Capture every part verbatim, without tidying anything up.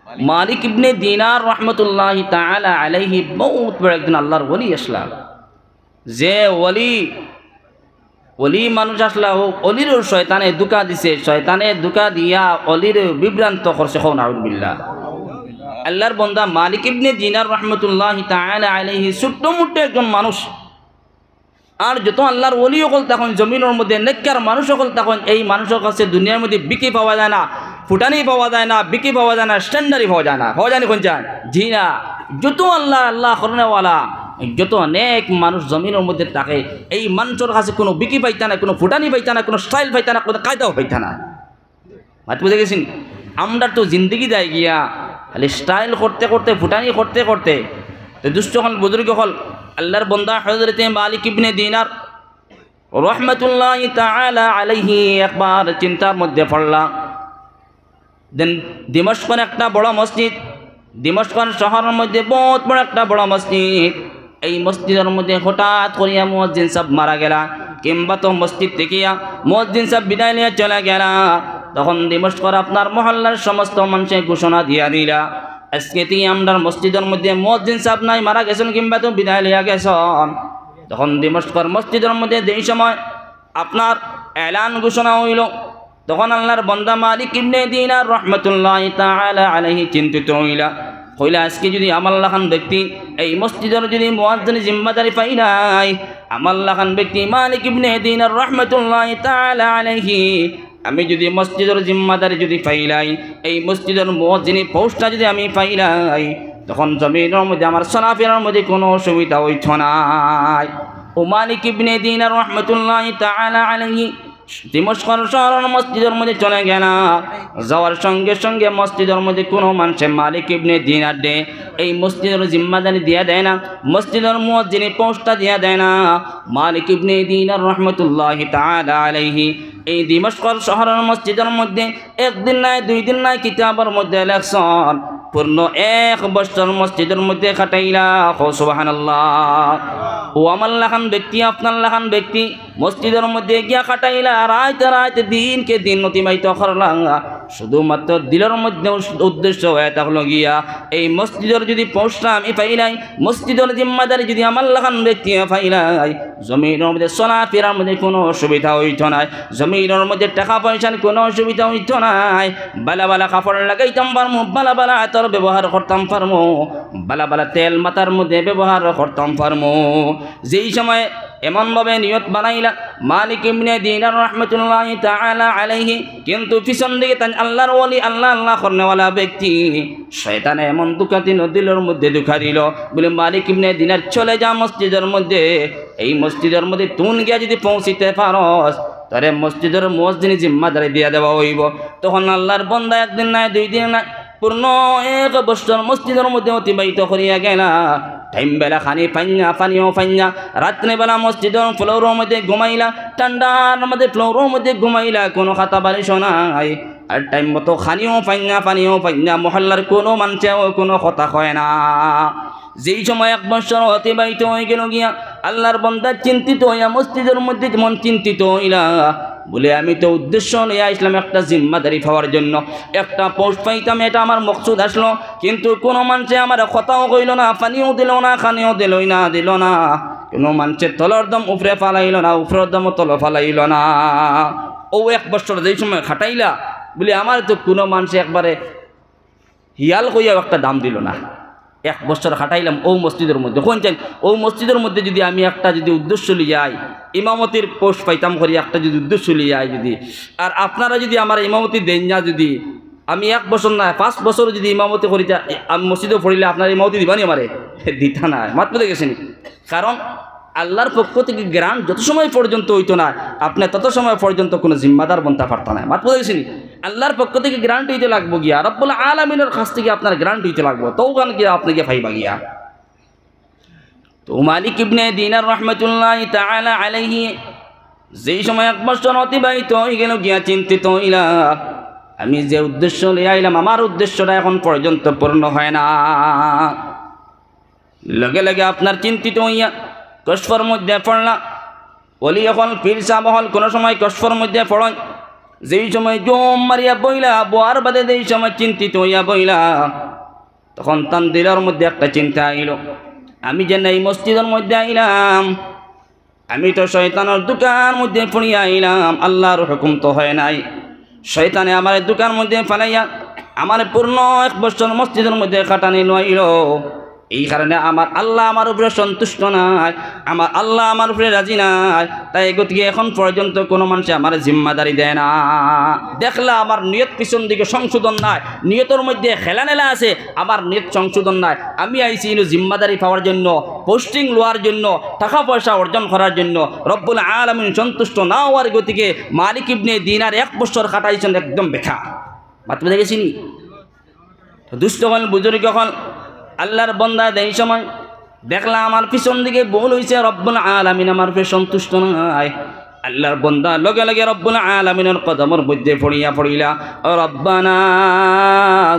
মালিক ইবনে দিনার রহমতুল্লাহি তাআলা আলাইহি বউত বড় একজন আল্লাহর ওলি আছলা। যে ওলি, ওলি মানুষ আছলা, অউ ওলিরেও শয়তানে ধুকা দিছে, শয়তানে ধুকা দিয়া ওলিরেও বিভ্রান্ত করছে। কও নাউজুবিল্লাহ। আল্লাহর বন্দা মালিক ইবনে দিনার রহমতুল্লাহি তাআলা আলাইহি ছোট্ট মুট্ট একজন মানুষ, আর যত আল্লাহর ওলি অকল থাকইন জমিনর মধ্যে, নেককার মানুষ অকল থাকইন, এই মানুষর কাছে দুনিয়ার মধ্যে বিকি পাওয়া যায় না, ফুটানি পাওয়া যায় না, বিকি পাওয়া যায় না, স্ট্যান্ডার্ডই পাওয়া যায় না। পাওয়া যায় নি কুন জাগাত? জি না। যত আল্লাহ, আল্লাহ করনেওয়ালা, যত নেক মানুষ জমিনর মধ্যে থাকে, এই মানুষর কাছে কুনু বিকি পাইতা না, কুনু ফুটানি পাইতা না, কুনু স্টাইল পাইতা না, কুনু কায়দাও পাইতা না। মাত বুঝা গেছে নি? আমরার তো জিন্দেগি যায় গিয়া খালি স্টাইল করতে করতে, ফুটানি করতে করতে। তো দুস্ত অকল, বুজুর্গ অকল, আল্লাহর বন্দা হযরতে মালিক ইবনে দিনার রহমতুল্লাহি তাআলা আলাইহি একবার চিন্তার মধ্যে পড়লা। দেন দিমশকর একটা বড় মসজিদ, দিমশকর শহরর মধ্যে বউত বড় একটা বড় মসজিদ। এই মসজিদর মধ্যে হঠাৎ করিয়া মুয়াজ্জিন সাব মারা গেলা, কিংবা তো মসজিদ থাকিয়া মুয়াজ্জিন সাব বিদায় লইয়া চলে গেলা। তখন দিমশকর আপনার মহল্লার সমস্ত মানষে ঘোষণা দিয়া দিলা, আজকে থাকি আমরার মসজিদর মধ্যে মুয়াজ্জিন সাব নাই, মারা গেছইন কিংবা তো বিদায় লইয়া গেছইন। তখন দিমশকর মসজিদর মধ্যে যেই সময় আপনার এলান ঘোষণা অইলো, তখন আল্লাহর বন্দা মালিক ইবনে দিনার রহমতুল্লাহি তাআলা আলাইহি চিন্তিত অইলা। কইলা, আজকে যুদি আমার লাখান ব্যক্তি এই মসজিদর যুদি মুয়াজ্জিনি জিম্মাদারি পাইলাই, আমার লাখান ব্যক্তি মালিক ইবনে দিনার রহমতুল্লাহি তাআলা আলাইহি, আমি যুদি মসজিদর জিম্মাদারি যুদি পাইলাই, এই মসজিদর মুয়াজ্জিনি পোস্টটা যুদি আমি পাইলাই, তখন জমিনর মধ্যে আমার চলাফিরার মধ্যে কুনু অসুবিধা অইতো নায়। অউ মালিক ইবনে দিনার রহমতুল্লাহি তাআলা আলাইহি দিমশকর শহরর মসজিদর মধ্যে চলে গেলা। যাওয়ার সঙ্গে সঙ্গে মসজিদর মধ্যে কুনু মানষে মালিক ইবনে দিনাররে এই মসজিদর জিম্মাদারি দিয়া দেয় না, মসজিদর মুয়াজ্জিনি পোস্টটা দিয়া দেয় না। মালিক ইবনে দিনার রহমতুল্লাহি তাআলা আলাইহি এই দিমশকর শহরর মসজিদর মধ্যে একদিন নায়, দুই দিন নায়, কিতাবর মধ্যে লেখছইন, পূর্ণ এক বছর মসজিদর মধ্যে কাটাইলা। কও সুবহানাল্লাহ। অউ আমার লাখান ব্যক্তি, আপনার লাখান ব্যক্তি মসজিদর মধ্যে গিয়া কাটাইলা, রাইত রাইত, দিনকে দিন অতিবাহিত করলা। শুধুমাত্র দিলর মধ্যে উস-, উদ্দেশ্য অইয়া থাকলো গিয়া, এই মসজিদর যুদি পোস্টটা আমি পাইলাই, মসজিদর জিম্মাদারি যুদি আমার লাখান ব্যক্তি পাইলাই, জমিনর মধ্যে চলাফিরার মধ্যে কুনু অসুবিধা অইতো নায়, জমিনর মধ্যে টেকা পয়সার কুনু অসুবিধা অইতো নায়, ভালা ভালা কাপড় লাগাইতাম পারমু, ভালা ভালা আতর ব্যবহার করতাম পারমু, ভালা ভালা তেল মাথার মধ্যে ব্যবহার করতাম পারমু। যেই সময় এমনভাবে নিয়ত বানাইলা মালিক ইবনে দিনার রহমতুল্লাহি তাআলা আলাইহি, কিন্তু পিছন দিকে তাইন আল্লাহর ওলি, আল্লাহ আল্লাহ করনেওয়ালা ব্যক্তি, শয়তানে এমন ধুকা দিলো, দিলর মধ্যে ধুকা দিলো, বলে, মালিক ইবনে দিনার, চলে যা মসজিদর মধ্যে, এই মসজিদর মধ্যে তুন গিয়া যুদি পৌঁছিতে পারস, তোরে মসজিদর মুয়াজ্জিনি জিম্মাদারি দিয়া দেওয়া অইবো। তখন আল্লাহর বন্দা একদিন নায়, দুই দিন নায়, পূর্ণ এক বছর মসজিদর মধ্যে অতিবাহিত করিয়া গেলা। টাইম বেলা খানি পাইন না, পানিও পাইন না। রাত্রে বেলা মসজিদর ফ্লোরর মধ্যে ঘুমাইলা, ঠান্ডার মধ্যে ফ্লোরর মধ্যে ঘুমাইলা, কুনু খাতা বালিশও নাই। আর টাইম মতো খানিও পাইন না, পানিও পাইন না, মহল্লার কুনু মানষেও কুনু কথা কয় না। যেই সময় এক বছর অতিবাহিত অইগেলো গিয়া, আল্লাহর বন্দা চিন্তিত অইয়া মসজিদর মধ্যে যেমন চিন্তিত অইলা, বলে, আমি তো উদ্দেশ্য লইয়া আইছলাম একটা জিম্মাদারি পাওয়ার জন্য, একটা পোস্ট পাইতাম, এটা আমার মকসুদ আছলো, কিন্তু কুনু মানষে আমারে কথাও কইলো না, পানিও দিলো না, খানিও দিলো না, দিলো না, কুনু মানষে তলর দম উপরে ফালাইলো না, উপরর দম তলো ফালাইলো না। অউ এক বছর যেই সময় কাটাইলা, বলে, আমারে তো কুনু মানষে একবারে হিয়াল কইয়াও একটা দাম দিলো না। এক বছর কাটাইলাম অউ মসজিদর মধ্যে। কুন চাইন, অউ মসজিদর মধ্যে যুদি আমি একটা যুদি উদ্দেশ্য লইয়া আই, ইমামতির পোস্ট পাইতাম করি একটা যুদি উদ্দেশ্য লইয়া আই যুদি, আর আপনারা যুদি আমারে ইমামতি দেইন না যুদি, আমি এক বছর নায়, পাঁচ বছর যুদি ইমামতি করিতা, আমি মসজিদো পড়িলে আপনারা ইমামতি দিবা নি আমারে? দিতা নায়। মাত বুঝা গেছে নি? কারণ আল্লাহর পক্ষ থাকি গ্রান্ট যত সময় পর্যন্ত অইতো নায়, আপনে তত সময় পর্যন্ত কুনু জিম্মাদার বনতা পারতা নায়। মাত বুঝা গেছে নি? আল্লাহর পক্ষ থাকি গ্রান্ট অইতে লাগবো গিয়া, রব্বুল আলামিনর কাছ থাকি আপনার গ্রান্ট অইতে লাগবো, তখন গিয়া আপনে গিয়া পাইবা গিয়া। তো মালিক ইবনে দিনার রহমতুল্লাহি তাআলা আলাইহি যেই সময় এক বছর অতিবাহিত অইগেলো গিয়া, চিন্তিত অইলা, আমি যে উদ্দেশ্য লইয়া আইলাম, আমার উদ্দেশ্যটা এখন পর্যন্ত পূর্ণ হয় না। লগে লগে আপনার চিন্তিত অইয়া কশফর মধ্যে পড়লা। ওলি অকল, পীর সাব অকল কুনু সময় কশফর মধ্যে পড়ইন, যেই সময় জুম মারিয়া বইলা, বওয়ার বাদে যেই সময় চিন্তিত অইয়া বইলা, তখন তান দিলর মধ্যে একটা চিন্তা আইলো, "আমি যে নাই মসজিদর মধ্যে আইলাম, আমি তো শয়তানর ধুকার মধ্যে পড়িয়া আইলাম, আল্লার হুকুম তো হয় নাই। শয়তানে আমারে ধুকার মধ্যে ফালাইয়া আমারে পূর্ণ এক বছর মসজিদর মধ্যে খাটানি লইলো। এই কারণে আমার আল্লা আমার উপরে সন্তুষ্ট নাই, আমার আল্লা আমার উপরে রাজি নাই। তাই গতিকে এখন পর্যন্ত কোনো মানষে আমারে জিম্মাদারি দেয় না।" দেখলা, আমার নিয়ত পিছন দিকে সংশোধন নাই, নিয়তর মধ্যে খেলানেলা আছে, আমার নিয়ত সংশোধন নাই। আমি আইছি ইনো জিম্মাদারি পাওয়ার জন্য, পোস্টিং লওয়ার জন্য, টাকা পয়সা অর্জন করার জন্য। রব্বুল আলামিন সন্তুষ্ট না হওয়ার গতিকে মালিক ইবনে দিনার এক বছর খাটাইছইন একদম বেকার। মাত বুঝা গেছে নি? তো দুস্ত অকল, বুজুর্গ অকল, আল্লার বন্দা দেই সময় দেখলা আমার পিছন দিকে ভুল অইছে, রব্বুল আলামিন আমার উপরে সন্তুষ্ট নাই। আল্লার বন্দা লগে লগে রব্বুল আলামিনর কদমর মধ্যে পড়িয়া পড়িলা, "রব্বানা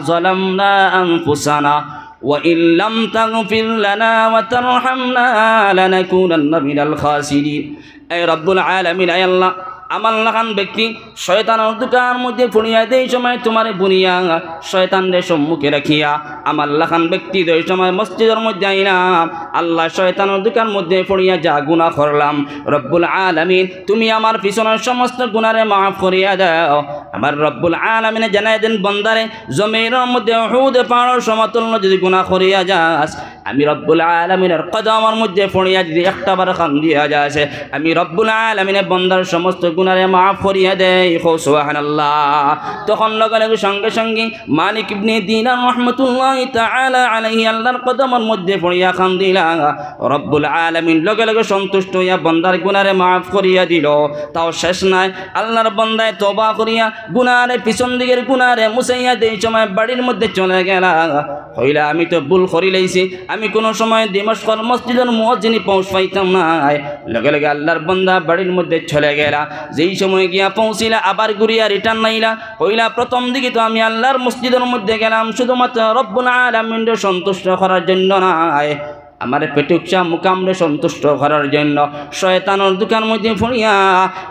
যালামনা আনফুসানা ওয়া ইন লাম তাগফির লানা ওয়া তারহামনা লানাকুনান্না মিনাল খাসিরিন।" এ রব্বুল আলামিন, এ আল্লাহ, আমার লাখান ব্যক্তি শয়তানর ধুকার মধ্যে পড়িয়া দেই সময় তুমারে বুনিয়া, শয়তানরে সম্মুখে রাখিয়া আমার লাখান ব্যক্তি দেই সময় মসজিদর মধ্যে আইলাম, আল্লাহ, শয়তানর ধুকার মধ্যে পড়িয়া যা গুনা করলাম, রব্বুল আলামিন, তুমি আমার পিছনর সমস্ত গুনারে মাফ করিয়া দাও। আমার রব্বুল আলামিনে জানাই দেন, বন্দারে, জমিনর মধ্যে উহুদ পাহাড়র সমতুল্য যদি গুনা করিয়া যাস, আমি রব্বুল আলামিনর কদমর মধ্যে পড়িয়া যদি একটা বার কান্দিয়া যাস, আমি রব্বুল আলামিনে বন্দার সমস্ত গুনারে মাফ করিয়া দেই। কও সুবহানাল্লাহ। তখন লগে লগে সঙ্গে সঙ্গে মালিক ইবনে দিনার রহমতুল্লাহি তাআলা আলাইহি আল্লাহর কদমর মধ্যে পড়িয়া কান্দিলা। রব্বুল আলামিন লগে লগে সন্তুষ্ট অইয়া বন্দার গুনারে মাফ করিয়া দিল। তাও শেষ নাই, আল্লাহর বন্দায় তওবা করিয়া গুনারে, পিছন দিকের গুনারে মুছাইয়া দেই সময় বাড়ির মধ্যে চলে গেলা। কইলা, "আমি তো ভুল করিলাইছি, আমি কোনো সময় দিমশকর মসজিদর মুয়াজ্জিনি পৌঁছ পাইতাম নায়।" লগে লগে আল্লাহর বন্দা বাড়ির মধ্যে চলে গেলা। যেই সময় গিয়া পৌঁছিলা, আবার ঘুরিয়া রিটার্ন আইলা। কইলা, "প্রথম দিকে তো আমি আল্লাহর মসজিদর মধ্যে গেলাম শুধুমাত্র রব্বুল আলামিনরে সন্তুষ্ট করার জন্য নায়, আমার পেটুকচা মুকামরে সন্তুষ্ট করার জন্য। শয়তানর ধুকার মধ্যে পড়িয়া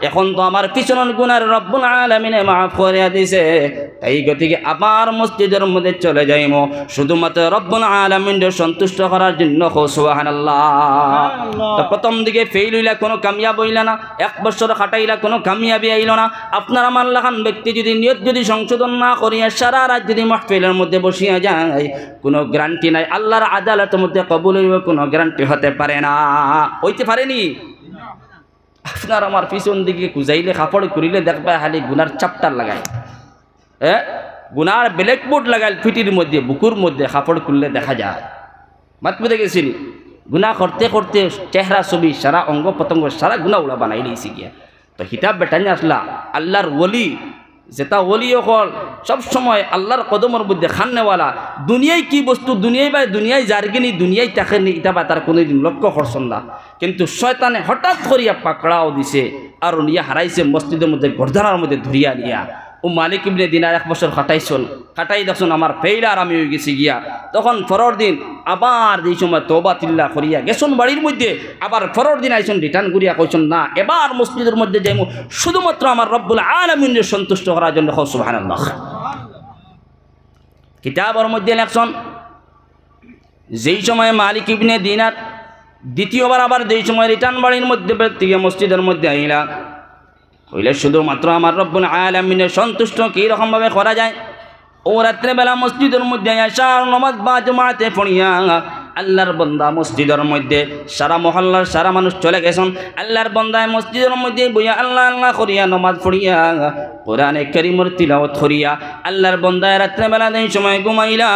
এখন তো আমার পিছনর গুনারে রব্বুল আলামিনে মাফ করিয়া দিছে, তাই গতিকে আবার মসজিদর মধ্যে চলে যাইমু শুধুমাত্র রব্বুল আলামিনরে সন্তুষ্ট করার জন্য।" কও সুবহানাল্লাহ। সুবহানাল্লাহ। তো প্রথম দিকে ফেইল অইলা, কোনো কামিয়াব অইলা না, এক বছর খাটাইলা, কোনো কামিয়াবি আইলো না। আপনার আমার লাখান ব্যক্তি যদি নিয়ত যদি সংশোধন না করিয়া সারা রাত যদি মাহফিলর মধ্যে বসিয়া যায়, কোনো গ্যারান্টি নাই, আল্লাহর আদালতর মধ্যে কবুল অইবো, কোনো গ্যারান্টি হতে পারে না। অইতে পারে নি? আপনার আমার পিছন দিকে খুজাইলে, কাপড় খুলিলে দেখবা খালি গুনার chapter লাগাইল, এ, গুনার blackboard লাগাইল পিঠির মধ্যে, বুকুর মধ্যে কাপড় খুললে দেখা যায়। মাত বুঝা গেছে নি? গুনা করতে করতে চেহারা ছবি, সারা অঙ্গ প্রত্যঙ্গ, সারা গুনা উড়া বানাইলাইছে গিয়া। তো হিতা বেটাইন আছলা, আল্লাহর ওলি, যেটা ওলি অকল সব সময় আল্লাহর কদমর মধ্যে কান্দেওয়ালা, দুনিয়ায় কি বস্তু, দুনিয়ায় বা দুনিয়ায় যারগিনি, দুনিয়ায় থাকেনি, ইটা বা তারা কোনোদিন লক্ষ্য করছইন না। কিন্তু শয়তানে হঠাৎ করিয়া পাকড়াও দিছে, আর নিয়া হারাইছে মসজিদর মধ্যে গর্দানার মধ্যে ধরিয়া নিয়া। ও মালিক ইবনে দিনার এক বছর খাটাইছইন, খাটাই দেখছইন আমার ফেইল আর আমি অইগেছি গিয়া। তখন পরর দিন আবার যেই সময় তওবা তিল্লা করিয়া গেছইন বাড়ির মধ্যে, আবার পরর দিন আইছইন রিটার্ন ঘুরিয়া কইছইন, "না, এবার মসজিদর মধ্যে যাইমু শুধুমাত্র আমার রব্বুল আলামিনরে সন্তুষ্ট করার জন্য।" কও সুবহানাল্লাহ। কিতাবর মধ্যে লেখছইন, যেই সময় মালিক ইবনে দিনার দ্বিতীয়বার আবার যেই সময় রিটার্ন বাড়ির মধ্যে বের থেকে মসজিদর মধ্যে আইলা, কইলে, "শুধুমাত্র আমার রব্বুল আলামিনরে সন্তুষ্ট কি রকম ভাবে করা যায়?" ও রাত্রে বেলা মসজিদর মধ্যে আইয়া এশার নমাজ বা জমাতে পড়িয়া আল্লাহর বন্দা মসজিদর মধ্যে সারা মহল্লার সারা মানুষ চলে গেছইন। আল্লাহর বন্দায় মসজিদর মধ্যে বইয়া আল্লাহ আল্লাহ করিয়া নমাজ পড়িয়া কোরআনে কারীমর তিলাওয়াত করিয়া আল্লাহর বন্দায় রাত্রে বেলা যেই সময় ঘুমাইলা,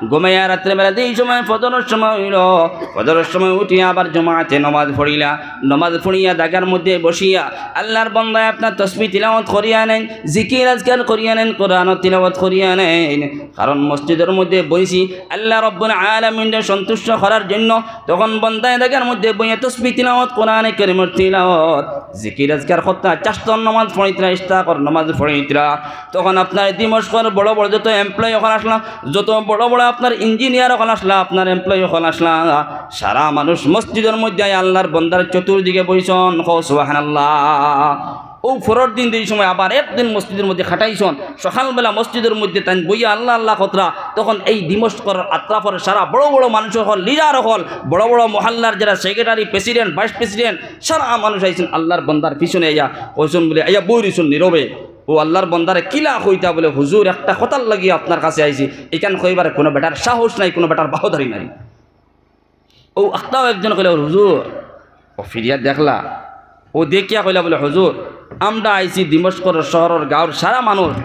ঘুমাইয়া রাত্রে বেলা যেই সময় ফজরর সময় অইলো, ফজরর সময় উঠিয়া আবার জমাতে নমাজ পড়িলা, নমাজ পড়িয়া জাগার মধ্যে বসিয়া আল্লাহর বন্দায় আপনার তসবিহ তিলাওয়াত করিয়া নেইন, জিকির আজকার করিয়া নেইন, কোরআন তিলাওয়াত করিয়া নেইন। কারণ মসজিদর মধ্যে বইছি আল্লাহ রব্বুল আলামিনরে সন্তুষ্ট করার জন্য। তখন বন্দায় জাগার মধ্যে বইয়া তসবিহ তিলাওয়াত, কোরআনে কারীমর তিলাওয়াত, জিকির আজকার করতা, চারো অক্ত নমাজ পড়িতরা, ইশরাকর নমাজ পড়িতরা। তখন আপনার দিমশকর বড় বড় যত এমপ্লয়ি অকল আছলা, যত বড় বড় আপনার ইঞ্জিনিয়ার অকল আছলা, আপনার এমপ্লয়ি অকল আছলা, সারা মানুষ মসজিদর মধ্যে আইয়া আল্লাহর বন্দার চতুর্দিকে বইছইন। কও সুবহানাল্লাহ। অউ পরর দিন যেই সময় আবার একদিন মসজিদর মধ্যে খাটাইছইন, সকালবেলা মসজিদর মধ্যে তাইন বইয়া আল্লাহ আল্লাহ করতরা, তখন এই দিমশকর আতরাফর সারা বড় বড় মানুষ অকল, লিডার অকল, বড় বড় মহল্লার যেরা সেক্রেটারি, প্রেসিডেন্ট, ভাইস প্রেসিডেন্ট, সারা মানুষ আইছইন আল্লাহর বন্দার পিছনে আইয়া, কইছইন বুলে, আইয়া বই রইছইন নীরবে। অউ আল্লাহর বন্দারে কিলা কইতা বুলে, "হুজুর, একটা কথার লাগি আপনার কাছে আইছি, ইখান কইবার কুনু বেটার সাহস নাই, কুনু বেটার বাহদারি নাই।" অউ আখতাও একজন কইলা, "হুজুর।" অউ ফিরিয়া দেখলা, অউ দেখিয়া কইলা বুলে, "হুজুর, আমরা আইছি দিমশকর শহরর গাঁওর সারা মানুষ।"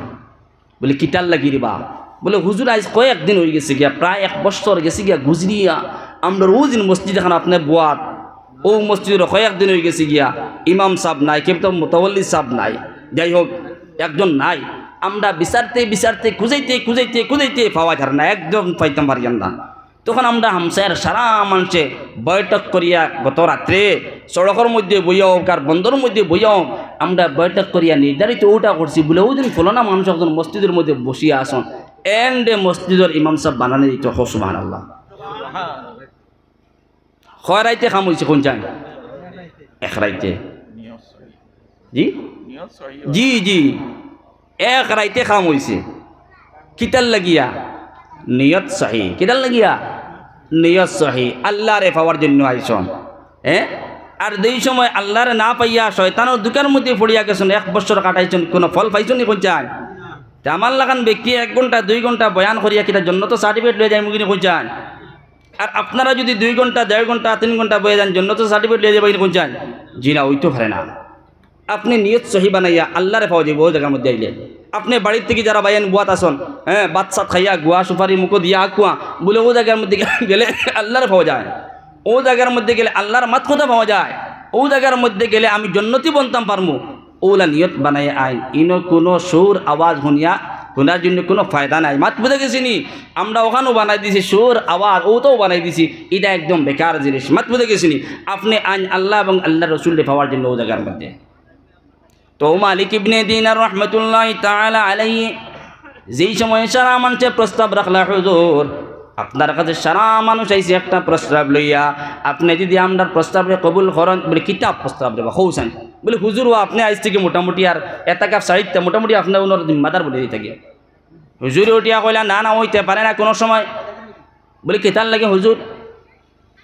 বুলে, "কিতার লাগি রে বা?" বুলে, "হুজুর, আইজ কয়েকদিন অইগেছে গিয়া, প্রায় এক বছর গেছে গিয়া গুজরিয়া, আমরার অউ যেন মসজিদ এখান আপনে বওয়াত, অউ মসজিদর কয়েকদিন অইগেছে গিয়া, ইমাম সাব নাই, কেউ তো মুতাওয়াল্লি সাব নাই, যাই হোক, একজন নাই। আমরা বিচারতে বিচারতে, খুঁজাইতে খুঁজাইতে খুঁজাইতে পাওয়া যার না, একজন পাইতাম পারিয়ার না।" তখন আমরা হামসায়ার সারা মানষে বৈঠক করিয়া গত রাত্রে সড়কর মধ্যে বইয়া অউক আর বন্দর মধ্যে বইয়া অউক, আমরা বৈঠক করিয়া নির্ধারিত অউটা করছি বুলে, অউ দিন ফলনা মানুষ একজন মসজিদর মধ্যে বসিয়া আছইন, এন্ডে মসজিদর ইমাম সাব বানানি দিত। কও সুবহানাল্লাহ। কয় রাইতে কাম অইছে কুন চাইন? এক রাইতে। জি? জি, জি। এক রাইতে কাম অইছে। কিতার লাগিয়া? নিয়ত সহি। কিতার লাগিয়া? নিয়ত সহি। আল্লাহরে পাওয়ার জন্য আইছইন। হ্যাঁ? আর যেই সময় আল্লাহরে না পাইয়া শয়তানর ধুকার মধ্যে পড়িয়া গেছইন, এক বছর কাটাইছইন, কুনু ফল পাইছইন নি কুন চাইন? তে আমার লাখান ব্যক্তি এক ঘন্টা, দুই ঘন্টা বয়ান করিয়া কিতা জন্নতর সার্টিফিকেট লইয়া যাইমুগি নি কুন চাইন? আর আপনারা যুদি দুই ঘন্টা, দেড় ঘন্টা, তিন ঘন্টা বইয়া যাইন, জন্নতর সার্টিফিকেট লইয়া যাইবা নি কুন চাইন? জি না, অইতো পারে না। আপনে নিয়ত সহি বানাইয়া আল্লাহরে পাওয়া যাইবো অউ জাগার মধ্যে আইলে। আপনে বাড়ির থাকি যেরা ভাইয়াইন বওয়াত আছইন, হ্যাঁ, ভাত সাত খাইয়া গুয়া সুপারি মুখো দিয়া আকুয়া, বুলে অউ জাগার মধ্যে গেলে আল্লাহরে পাওয়া যায়, অউ জাগার মধ্যে গেলে আল্লাহর মাত কথা পাওয়া যায়, অউ জাগার মধ্যে গেলে আমি জন্নতি বনতাম পারমু, অউলা নিয়ত বানাইয়া আইন। ইনো কুনু সুর আওয়াজ হুনিয়া হুনার জন্য কুনু ফায়দা নাই। মাত বুঝা গেছে নি? আমরা অখানও বানাই দিছি সুর আওয়াজ, অউটাও বানাই দিছি, ইটা একদম বেকার জিনিস। মাত বুঝা গেছে নি? আপনে আইন আল্লাহ এবং আল্লাহর রসুলরে পাওয়ার জন্য অউ জাগার মধ্যে। তো মালিক ইবনে দিনার রহমতুল্লাহি তাআলা আলাইহি যেই সময় সারা মানষে প্রস্তাব রাখলা, "হুজুর, আপনার কাছে সারা মানুষ আইছে একটা প্রস্তাব লইয়া, আপনে যুদি আমরার প্রস্তাবরে কবুল করইন।" বুলে, "কিতা প্রস্তাব রে বা, কও চাইন?" বুলে, "হুজুর, অউ আপনে আইজ থাকি মোটামুটি আর এতাকার সাইডটা মোটামুটি আপনে অনর জিম্মাদার বুলে দিতা গিয়া।" হুজুরে উঠিয়া কইলা, "না, না, অইতে পারে না কুনু সময়।" বুলে, "কিতার লাগি হুজুর?"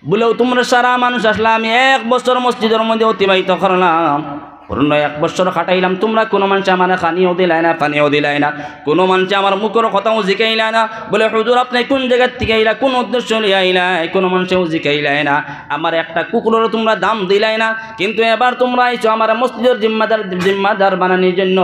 বুলে, "অউ তুমরা সারা মানুষ আছলা, আমি এক বছর মসজিদর মধ্যে অতিবাহিত করলাম, পূর্ণ এক বছর কাটাইলাম, তুমরা কুনু মানষে আমারে খানিও দিলায় না, পানিও দিলায় না, কুনু মানষে আমার মুখর কথাও জিকাইলায় না।" বুলে, "হুজুর, আপনে কুন জাগার থাকি আইলা, কুন উদ্দেশ্য লইয়া আইলা, কুনু মানষেও জিকাইলায় না, আমার একটা কুকুররও তুমরা দাম দিলায় না, কিন্তু এবার তুমরা আইছো আমারে মসজিদর জিম্মাদার, জিম্মাদার বানানির জন্য।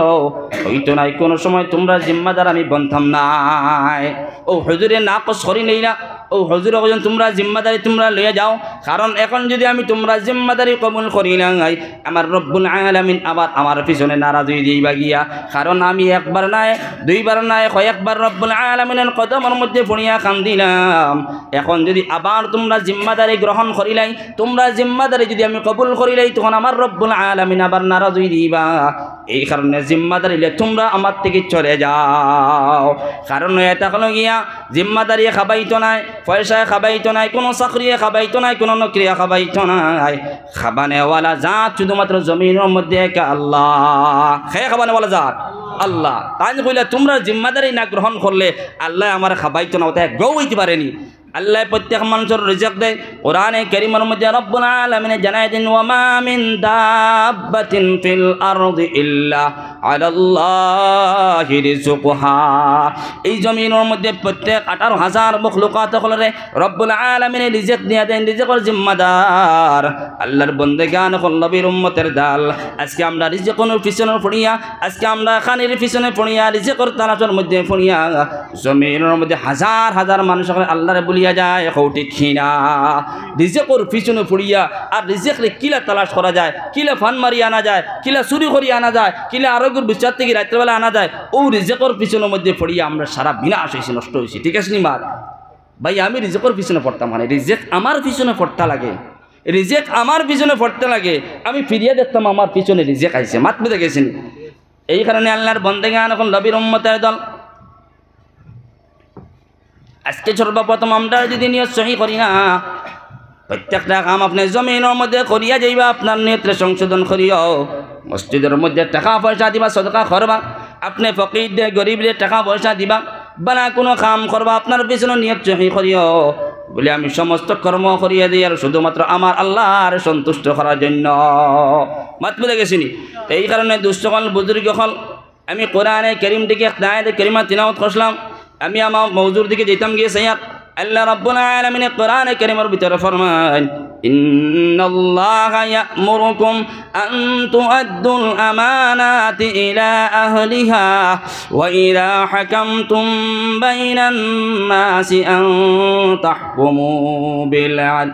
অইতো নায়, কুনু সময় তুমরার জিম্মাদার আমি বনতাম নায়।" অউ হুজুরে নাকচ করি নেইলা, অউ হুজুরে কইছইন, "তুমরার জিম্মাদারি তুমরা লইয়া যাও, কারণ এখন যুদি আমি তুমরার জিম্মাদারি কবুল করিলাই, আমার রব্বুল আলামিন আবার আমার পিছনে নারাজ অইযিবা গিয়া, কারণ আমি একবার নায়, দুইবার নায়, কয়েকবার রব্বুল আলামিনর কদমর মধ্যে পড়িয়া কান্দিলাম। এখন যুদি আবার তুমরা জিম্মাদারি গ্রহণ করিলাই, তুমরার জিম্মাদারি যুদি আমি কবুল করিলাই, তখন আমার রব্বুল আলামিন আবার নারাজ অইযিবা। এই কারণে জিম্মাদারি লইয়া তুমরা আমার থাকি চলে যাও।" কারণ অইয়া থাকলো গিয়া, জিম্মাদারিয়ে খাবাইতো নায়, পয়সায় খাবাইতো নায়, কুনু চাকরিয়ে খাবাইতো নায়, কুনু নকরিয়ে খাবাইতো নায়। খাবানেওয়ালা জাত শুধুমাত্র জমিনর মধ্যে একা আল্লাহ। কে খাবানেওয়ালা জাত? আল্লাহ। তাইন কইলা, "তুমরার জিম্মাদারি না গ্রহণ করলে আল্লায় আমারে খাবাইতো না, অতা একবাও অইতে পারে নি।" আল্লায় প্রত্যেক মানষর রিজিক দেয়। কোরআনে কারীমর মধ্যে রব্বুল আলামিনে জানাই দেন, "ওয়া মা মিন দাব্বাতিন ফিল আরদি ইল্লা আলাল্লাহি রিজকুহা।" এই জমিনর মধ্যে প্রত্যেক আঠারো হাজার মখলুকাত অকলরে রব্বুল আলামিনে রিজিক দিয়া দেন, রিজিকর জিম্মাদার আল্লাহর বন্দেগান অকল, নবীর উম্মতের দল। আজকে আমরা রিজিকর পিছনে পড়িয়া, আজকে আমরা খানির পিছনে পড়িয়া, রিজিকর তালাশর মধ্যে পড়িয়া, জমিনর মধ্যে হাজার হাজার মানুষ অকল আল্লাহরে ভুলিয়া যায়, কও ঠিক কিনা? রিজিকর পিছনে পড়িয়া, আর রিজিকরে কিলা তালাশ করা যায়, কিলা ফান মারি আনা যায়, কিলা চুরি করি আনা যায়, কিলা আরোগ্যর বিচার থাকি রাত্রেবেলা আনা যায়, অউ রিজিকর পিছনর মধ্যে পড়িয়া আমরা সারা বিনাশ অইছি, নষ্ট অইছি। ঠিক আছে নি মাত? ভাই, আমি রিজিকর পিছনে পড়তাম মানে, রিজিক আমার পিছনে পড়তা লাগে, রিজিক আমার পিছনে পড়তা লাগে, আমি ফিরিয়া দেখতাম আমার পিছনে রিজিক আইছে। মাত বুঝা গেছে নি? এই কারণে আল্লাহর বন্দেগান অকল, নবীর উম্মতের দল, আজকে সর্বপ্রথম আমরা যুদি নিয়ত সহি করি না, প্রত্যেকটা কাম আপনে জমিনর মধ্যে করিয়া যাইবা, আপনার নিয়তরে সংশোধন করিও। মসজিদর মধ্যে টেকা পয়সা দিবা, সদকা করবা, আপনে ফকিররে, গরিবরে টেকা পয়সা দিবা, বালা কুনু কাম করবা, আপনার পিছনে নিয়ত সহি করিও, বুলে আমি সমস্ত কর্ম করিয়া দেই আর শুধুমাত্র আমার আল্লাহর সন্তুষ্ট করার জন্য। মাত বুঝা গেছেনি? এই কারণে দুস্ত অকল, বুজুর্গ অকল, আমি কোরআনে করিম থাকি একটা আয়াতে করিমা তিলাওয়াত করছিলাম। আমি আমার মৌজুর দিকে যাইতাম গিয়া চাইয়ার, আল্লাহ রাব্বুল আলামিনে কোরআনে করিমর ভিতরে ফরমাইন, "ইন্নাল্লাহা ইয়া'মুরুকুম আন তুআদ্দুল আমানাতি ইলা আহলিহা ওয়া ইযা হাকামতুম বাইনান নাসি আন তাহকুমু বিল আদল।"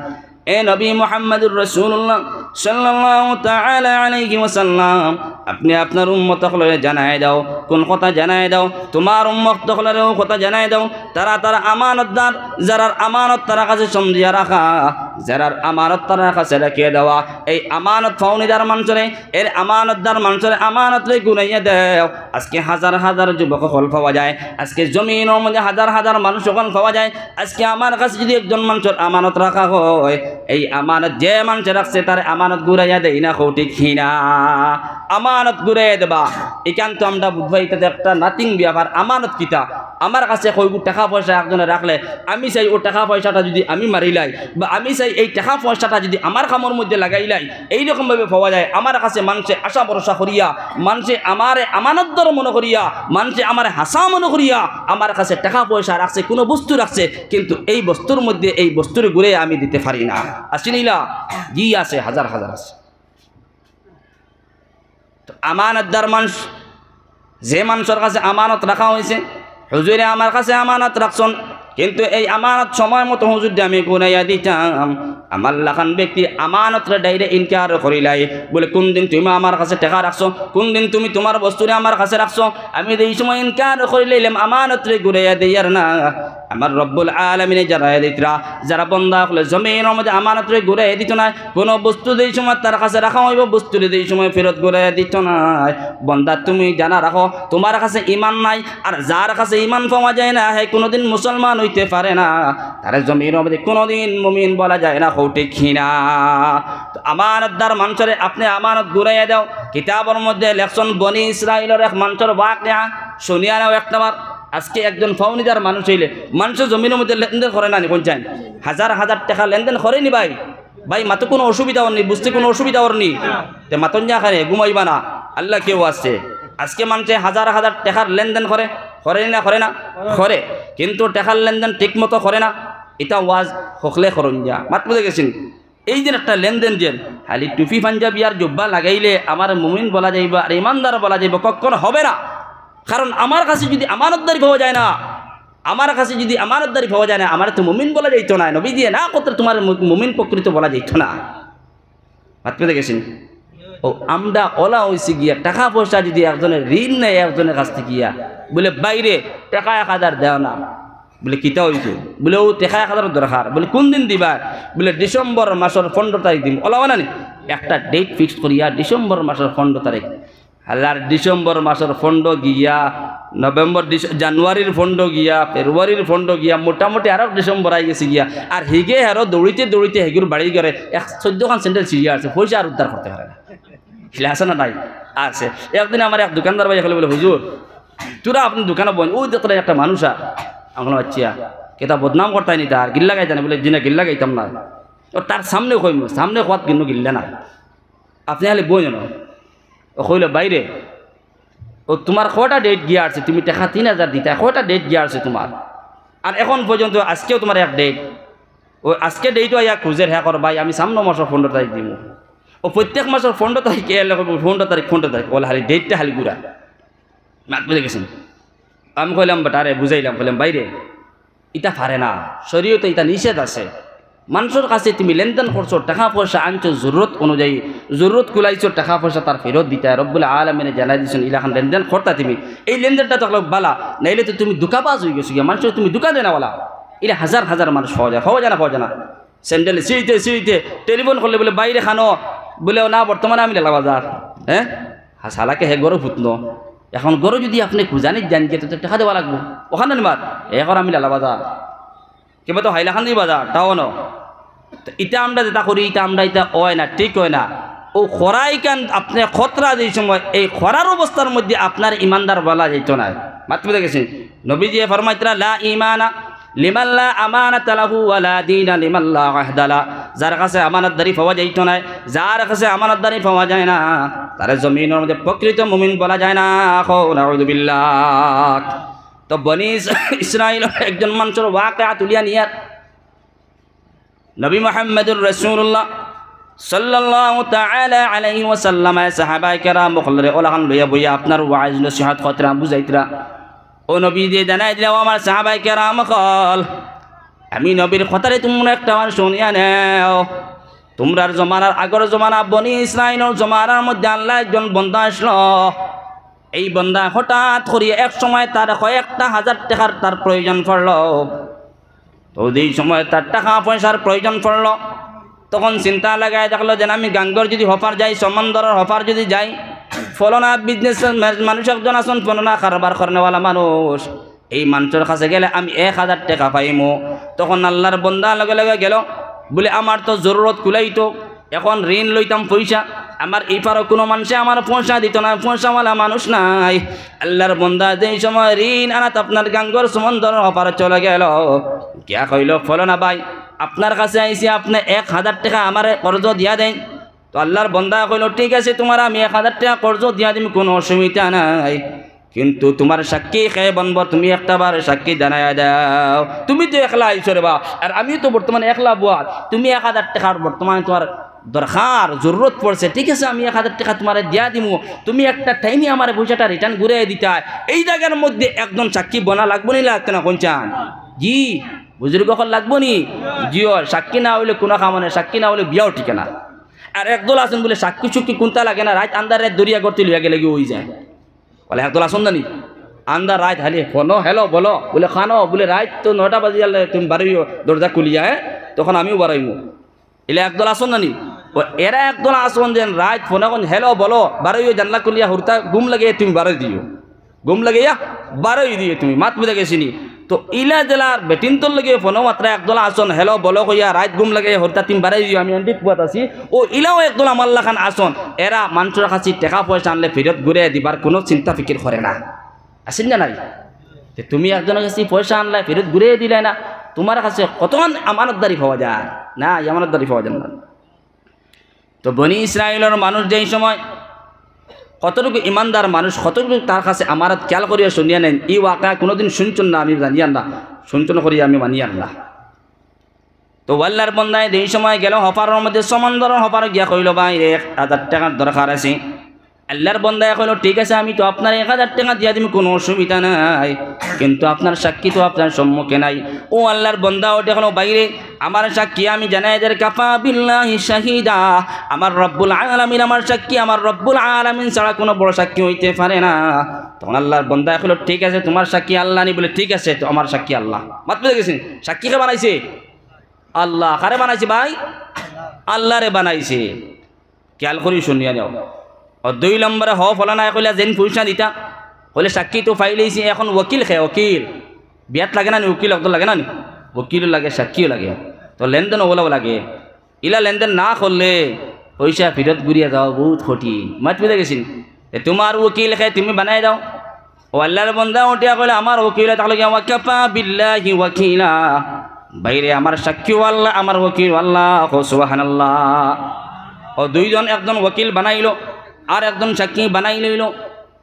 এ নবী মুহাম্মদুর রাসূলুল্লাহ সাল্লাল্লাহু তাআলা আলাইহি ওয়াসাল্লাম, আপনে আপনার উম্মত অকলরে জানাই দাও। কুন কথা জানাই দাও? তুমার উম্মত অকলরে অউ কথা জানাই দাও। তারা তারা আমানতদার, যারার আমানত তারার কাছে সমজিয়া রাখা, যারার আমানত তারার কাছে রাখিয়া দেওয়া, এই আমানত পাওনিদার মানষরে, এর আমানতদার মানষরে আমানতরে ঘুরাইয়া দেও। আজকে হাজার হাজার যুবক অকল পাওয়া যায়, আজকে জমিনর মধ্যে হাজার হাজার মানুষ অকল পাওয়া যায়। আজকে আমার কাছে যুদি একজন মানষর আমানত রাখা হয়, এই আমানত যে মানষে রাখছে, তার আমানত ঘুরাইয়া দেই না, কও ঠিক কি না? আমানত ঘুরাইয়া দেবা, ইখান তো আমরা বুঝবায়, ইটা তো একটা nothing ব্যাপার। আমানত কিতা? আমার কাছে কয়গু টেকা পয়সা একজনে রাখলে, আমি চাই অউ টেকা পয়সাটা যুদি আমি মারিলাই, বা আমি চাই এই টেকা পয়সাটা যুদি আমার কামর মধ্যে লাগাইলাই, এইরকম ভাবে পাওয়া যায়। আমার কাছে মানষে আশা ভরসা করিয়া, মানষে আমারে আমানতদার মনে করিয়া, মানষে আমারে হাছা মনে করিয়া আমার কাছে টেকা পয়সা রাখছে, কুনু বস্তু রাখছে, কিন্তু এই বস্তুর মধ্যে এই বস্তুরে ঘুরাইয়া আমি দিতে পারি না। আছে নি ইলা? জি আছে, হাজার হাজার আছে। তো আমানতদার মানষ, যে মানষর কাছে আমানত রাখা হইছে, হুজুরে আমার কাছে আমানত রাখছন, কিন্তু এই আমানত সময় মতো হুজুররে আমি ঘুরাইয়া দিতাম। আমার লাখান ব্যক্তি আমানতরে direct ইনকার করিলাই, বুলে, "কুনদিন তুমি আমার কাছে টেকা রাখছো? কুনদিন তুমি তুমার বস্তুরে আমার কাছে রাখছো?" আমি যেই সময় ইনকার করিলাইলাম, আমানতরে ঘুরাইয়া দেইয়ার না, আমার রব্বুল আলামিনে জানাইয়া দিতরা, যারা বন্দা অকলে জমিনর মধ্যে আমানতরে ঘুরাইয়া দিত নায়, কুনু বস্তু যেই সময় তার কাছে রাখা হইবো, বস্তুরে যেই সময় ফেরত ঘুরাইয়া দিত নায়। বন্দা, তুমি জানা রাখো, তুমার কাছে ইমান নাই, আর যার কাছে ইমান পাওয়া যায় না, হে কুনুদিন মুসলমান হইতে পারে না, তারে জমিনর মধ্যে কুনুদিন মুমিন বলা যায় না, কও ঠিক কি না? তো আমানতদার মানষরে আপনে আমানত ঘুরাইয়া দেও। কিতাবর মধ্যে লেখছন, বনি ইসরাইলর এক মানষর ওয়াকিয়া, শুনিয়া নেও একটা বার। আজকে একজন পাওনিদার মানুষ অইলে, মানষে জমিনর মধ্যে লেনদেন করে না নি, কইন চাইন? হাজার হাজার টেকা লেনদেন করে নি ভাই? ভাই, মাতো কুনু অসুবিধা অর নি, বুঝতে কুনু অসুবিধা অর নি? তে মাতইন না কেনে, ঘুমাইবা না, আল্লাহ কেউ আছে। আজকে মানষে হাজার হাজার টেকার লেনদেন করে, করে নি না, করে না? করে। কিন্তু টেকার লেনদেন ঠিক মতো করে না, ইটা ওয়াজ হকলে করইন যা। মাত বুঝা গেছেনি? এই যে একটা লেনদেন, যে খালি টুপি পাঞ্জাবি আর জুব্বা লাগাইলে আমারে মুমিন বলা যাইবো আর ইমানদার বলা যাইবো, কখনো হবে না। কারণ আমার কাছে যুদি আমানতদারি পাওয়া যায় না, আমার কাছে যুদি আমানতদারি পাওয়া যায় না, আমারে তো মুমিন বলা যাইতো না। নবীজিয়ে না করতে তুমারে মু-, মুমিন প্রকৃত বলা যাইতো না। মাত বুঝা গেছেনি? অউ আমরা অলা অইছি গিয়া, টেকা পয়সা যুদি একজনে ঋণ নেয় একজনর কাছ থাকি গিয়া, বুলে, "ভাইরে, টেকা এক হাজার দেও না।" বুলে, "কিতা অইছে?" বুলে, "অউ টেকা এক হাজার দরকার।" বুলে, "কুনদিন দিবা?" বুলে, "ডিসেম্বর মাসর পনরো তারিখ দিমু।" অলা অয় না নি? একটা date fix করিয়া ডিসেম্বর মাসর পনরো তারিখ। হালার ডিসেম্বর মাসর পনরো গিয়া, নভেম্বর, ডিস-, জানুয়ারির পনরো গিয়া, ফেব্রুয়ারির পনরো গিয়া, মোটামুটি আরক ডিসেম্বর আই গেছে গিয়া। আর হিগে হেরো দৌড়িতে দৌড়িতে হেগুর বাড়ি ঘরে এক চৌদ্দ খান স্যান্ডেল ছিড়িয়া আছে, পয়সা আর উদ্ধার করতে পারে না। ইলা আছে না নাই? আছে। একদিন আমার এক দোকানদার ভাই অকলে বুলে, "হুজুর, তোরা আপনে দোকানো বইন, অউ দেখরা একটা মানুষ আর।" আমি কইলাম, "আচ্ছা, কিতা বদনাম করতায় নি তার, গিল্লা গাইতায় নি?" বুলে, "জি না, গিল্লা গাইতাম না।" অউ তার সামনে কইমু, সামনে কওয়াত কিন্তু গিল্লা না। আপনে খালি বইন না। অউ কইলো, "ভাইরে, অউ তুমার কয়টা date গিয়া আছে, তুমি টেকা তিন হাজার দিতায়, কয়টা date গিয়া আছে তুমার? আর এখন পর্যন্ত আজকেও তুমার এক date, অউ আজকে date-ও আইয়া খুজের, হে কর, 'ভাই, আমি সামনো মাসর পনরো তারিখ দিমু।' অউ প্রত্যেক মাসর পনরো তারিখ এলে কইবো, 'পনরো তারিখ, পনরো তারিখ।' অলা খালি date-টা খালি ঘুরা। মাত বুঝা গেছেনি? আমি কইলাম, বেটারে বুঝাইলাম, কইলাম, "ভাইরে, ইতা পারে না, শরীয়তে ইতা নিষেধ আছে। মানষর কাছে তুমি লেনদেন করছো, টেকা পয়সা আনছো, জরুরত অনুযায়ী, জরুরত কুলাইছো, টেকা পয়সা তার ফেরত দিতায়, রব্বুল আলামিনে জানাই দিছইন, ইলাখান লেনদেন করতায় তুমি। এই লেনদেনটা তো অকল বালা, নাইলে তো তুমি ধুকাবাজ অই গেছো গিয়া, মানষরে তুমি ধুকা দেনাওয়ালা।" ইলা হাজার হাজার মানুষ পাওয়া যায়, পাওয়া যায় না, পাওয়া যায় না? স্যান্ডেল ছিড়িতে ছিড়িতে টেলিফোন করলে বুলে, "ভাইরে, খানো?" বুলে, "ও না, বর্তমানে আমি লালা বাজার।" হ্যাঁ? হাছা লাগে হে ঘরো ফুতনো। এখন ঘরো যুদি আপনে খুজানিত যাইন গিয়া, তে টেকা দেওয়া লাগবো। অখানো নি মাত, হে কর আমি লালা বাজার। কিবা তো হাইলাকান্দি বাজার, টাউনো। তো ইতা আমরা যেটা করি, ইতা আমরা ইতা অয় না, ঠিক অয় না। ও খরাইখান আপনে খতরা যেই সময়, এই খরার অবস্থার মধ্যে আপনার ইমানদার বলা যাইতো নায়। মাত বুঝা গেছে? নবীজিয়ে ফরমাইতরা, "লা ইমানা লিমান লা আমানাতা লাহু ওয়া লা দীনা লিমান লা আহদা লা।" যার কাছে আমানতদারি পাওয়া যাইতো নায়, যার কাছে আমানতদারি পাওয়া যায় না, তারে জমিনর মধ্যে প্রকৃত মুমিন বলা যায় না। কও নাউযুবিল্লাহ। তো বনি ইস-, ইসরাইলর একজন মানষর ওয়াকিয়া তুলিয়া নিয়ার নবী মুহাম্মদুর রাসূলুল্লাহ সাল্লাল্লাহু তাআলা আলাইহি ওয়াসাল্লামে সাহাবায়ে কেরাম অকলরে অলাখান লইয়া বইয়া আপনার ওয়াজ নসিহত করতরা, বুঝাইতরা। ও নবীজিয়ে জানাই দিলা, "ও আমার সাহাবায়ে কেরাম অকল, আমি নবীর কথারে তুমরা একটা বার শুনিয়া নেও। তুমরার জমানার, আগর জমানা, বনি ইসরাইলর জমানার মধ্যে আল্লার একজন বন্দা আছলো। এই বন্দা হঠাৎ করিয়া এক সময় তার কয়েকটা হাজার টেকার তার প্রয়োজন পড়লো।" তো যেই সময় তার টেকা পয়সার প্রয়োজন পড়লো, তখন চিন্তা লাগাই দেখলো যে আমি গাঙ্গর যদি হপার যাই, সমুন্দরর হপার যদি যাই, ফলনা বিজনেস মানুষ একজন আছইন, ফলনা কারবার করনেওয়ালা মানুষ, এই মানষর কাছে গেলে আমি এক হাজার টেকা পাইমু। তখন আল্লার বন্দা লগে লগে গেলো, বলে, "আমার তো জরুরত কুলাইতো, এখন ঋণ লইতাম পয়সা, আমার ইপারো কুনু মানষে আমার পয়সা দিতো নায়, পয়সাওয়ালা মানুষ নাই।" আল্লার বন্দা যেই সময় ঋণ আনাত আপনার গাঙ্গর সমুন্দরর হপার চলে গেলো, গিয়া কইলো, "ফলনা ভাই, আপনার কাছে আইছি, আপনে এক হাজার টেকা আমারে কর্জ দিয়া দেইন।" তো আল্লার বন্দা কইলো, "ঠিক আছে, তুমারে আমি এক হাজার টেকা কর্জ দিয়া দিমু, কুনু অসুবিধা নাই, কিন্তু তুমার সাক্ষী কে বনবো, তুমি একটা বার সাক্ষী জানাইয়া দেও। তুমি তো একলা আইছো রে বা, আর আমিও তো বর্তমানে একলা বওয়া, তুমি এক হাজার টেকার বর্তমানে তুমার দরকার, জরুরত পড়ছে, ঠিক আছে, আমি এক হাজার টেকা তুমারে দিয়া দিমু, তুমি একটা টাইমে আমারে পয়সাটা return ঘুরাই দিতায়, এই জাগার মধ্যে একজন সাক্ষী বনা লাগবো নি, লাগতো না, কইন চাইন?" জি, বুজুর্গ অকল, লাগবো নি? জি অয়, সাক্ষী না অইলে কুনু কাম নাই, সাক্ষী না অইলে বিয়াও টিকে না। আর একদল আছইন বলে সাক্ষী সুক্ষী কুনতা লাগে না, রাইত আন্দার রাইত ধরিয়া গর্তে লইয়া গেলেগি অইযায়। বলে একদল আছইন না নি? আন্দার রাইত খালি ফোনো, "হ্যালো, বলো।" বলে, "খানো?" বলে, "রাইত তো নয়টা বাজি গেলে তুমি বারইও দরজা খুলিয়া, হ্যাঁ? তখন আমিও বারইমু।" ইলা একদল আছইন না নি? ও এরা একদল আছইন যেন রাইত ফোনো কইন, "হ্যালো, বলো, বারইও জানলা খুলিয়া হুরুতা ঘুম লাগাইয়া তুমি বারই দিও।" ঘুম লাগাইয়া বারই দিও তুমি, মাত বুঝা গেছে নি? তো ইলা যেলা বেটিন্তর লগে ফোনো মাতরা একদল আছইন, "হ্যালো, বলো" কইয়া রাইত ঘুম লাগাইয়া হুরুতা তুমি বারই দিও, আমি এন্ডিত পুয়াত আছি। ও ইলাও একদল আমার লাখান আছইন, এরা মানষর কাছে টেকা পয়সা আনলে ফিরত ঘুরে দিবার কুনু চিন্তা ফিকির করে না। আছইন না নাই? তে তুমি একজনর কাছে পয়সা আনলায়, ফিরত ঘুরে দিলায় না, তুমার কাছে কতখান আমানতদারি পাওয়া যায়? না, এই আমানতদারি পাওয়া যায় না। তো বনি ইসরাইলর মানুষ যেই সময় কতটুকু ইমানদার মানুষ, কতটুকু তার কাছে আমানত খেয়াল করিয়া শুনিয়া নেইন, ই ওয়াকিয়া কুনুদিন শুনছইন না, আমি জানিয়ার না, শুনছইন করিয়া আমি মানিয়ার না। তো আল্লার বন্দায় যেই সময় গেলো হপারর মধ্যে, সমুন্দরর হপার গিয়া কইলো, "ভাই রে, এক হাজার টেকার দরকার আছে।" আল্লার বন্দায় কইলো, "ঠিক আছে, আমি তো আপনারে এক হাজার টেকা দিয়া দিমু, কুনু অসুবিধা নাই, কিন্তু আপনার সাক্ষী তো আপনার সম্মুখে নাই।" ও আল্লার বন্দা উঠে কইলো, "ভাই রে, আমার সাক্ষী আমি জানাই দের, কাফা বিল্লাহি শাহিদা, আমার রব্বুল আলামিন আমার সাক্ষী, আমার রব্বুল আলামিন ছাড়া কুনু বড় সাক্ষী অইতে পারে না।" তখন আল্লার বন্দায় কইলো, "ঠিক আছে, তুমার সাক্ষী আল্লা নি?" বলে, "ঠিক আছে, তো আমার সাক্ষী আল্লা।" মাত বুঝা গেছে? সাক্ষী কে বানাইছে? আল্লা। কারে বানাইছে ভাই? আল্লারে বানাইছে। খেয়াল করি শুনিয়া নেও। ও দুই নম্বরে, হ, ফলানায় কইলা যেন পয়সা দিতা, কইলে সাক্ষী তো পাইলাইছি, এখন উকিল কে? উকিল বিয়াত লাগে না নি? উকিল একদল লাগে না নি? উকিলও লাগে, সাক্ষীও লাগে, তো লেনদেন অলাও লাগে। ইলা লেনদেন না করলে পয়সা ফিরত ঘুরিয়া যাওয়া বউত কঠিন। মাত বুঝা গেছে নি? এ তুমার উকিল কে, তুমি বানাই দাও। ও আল্লার বন্দা উঠিয়া কইলো, "আমার উকিল তাহলে গিয়া, ওয়া কাফা বিল্লাহি ওয়াকিলা।" ভাই রে, আমার সাক্ষীও আল্লা, আমার উকিলও আল্লা। কও সুবহানাল্লাহ। ও দুইজন, একজন উকিল বানাইলো, আর একজন সাক্ষী বানাই লইলো।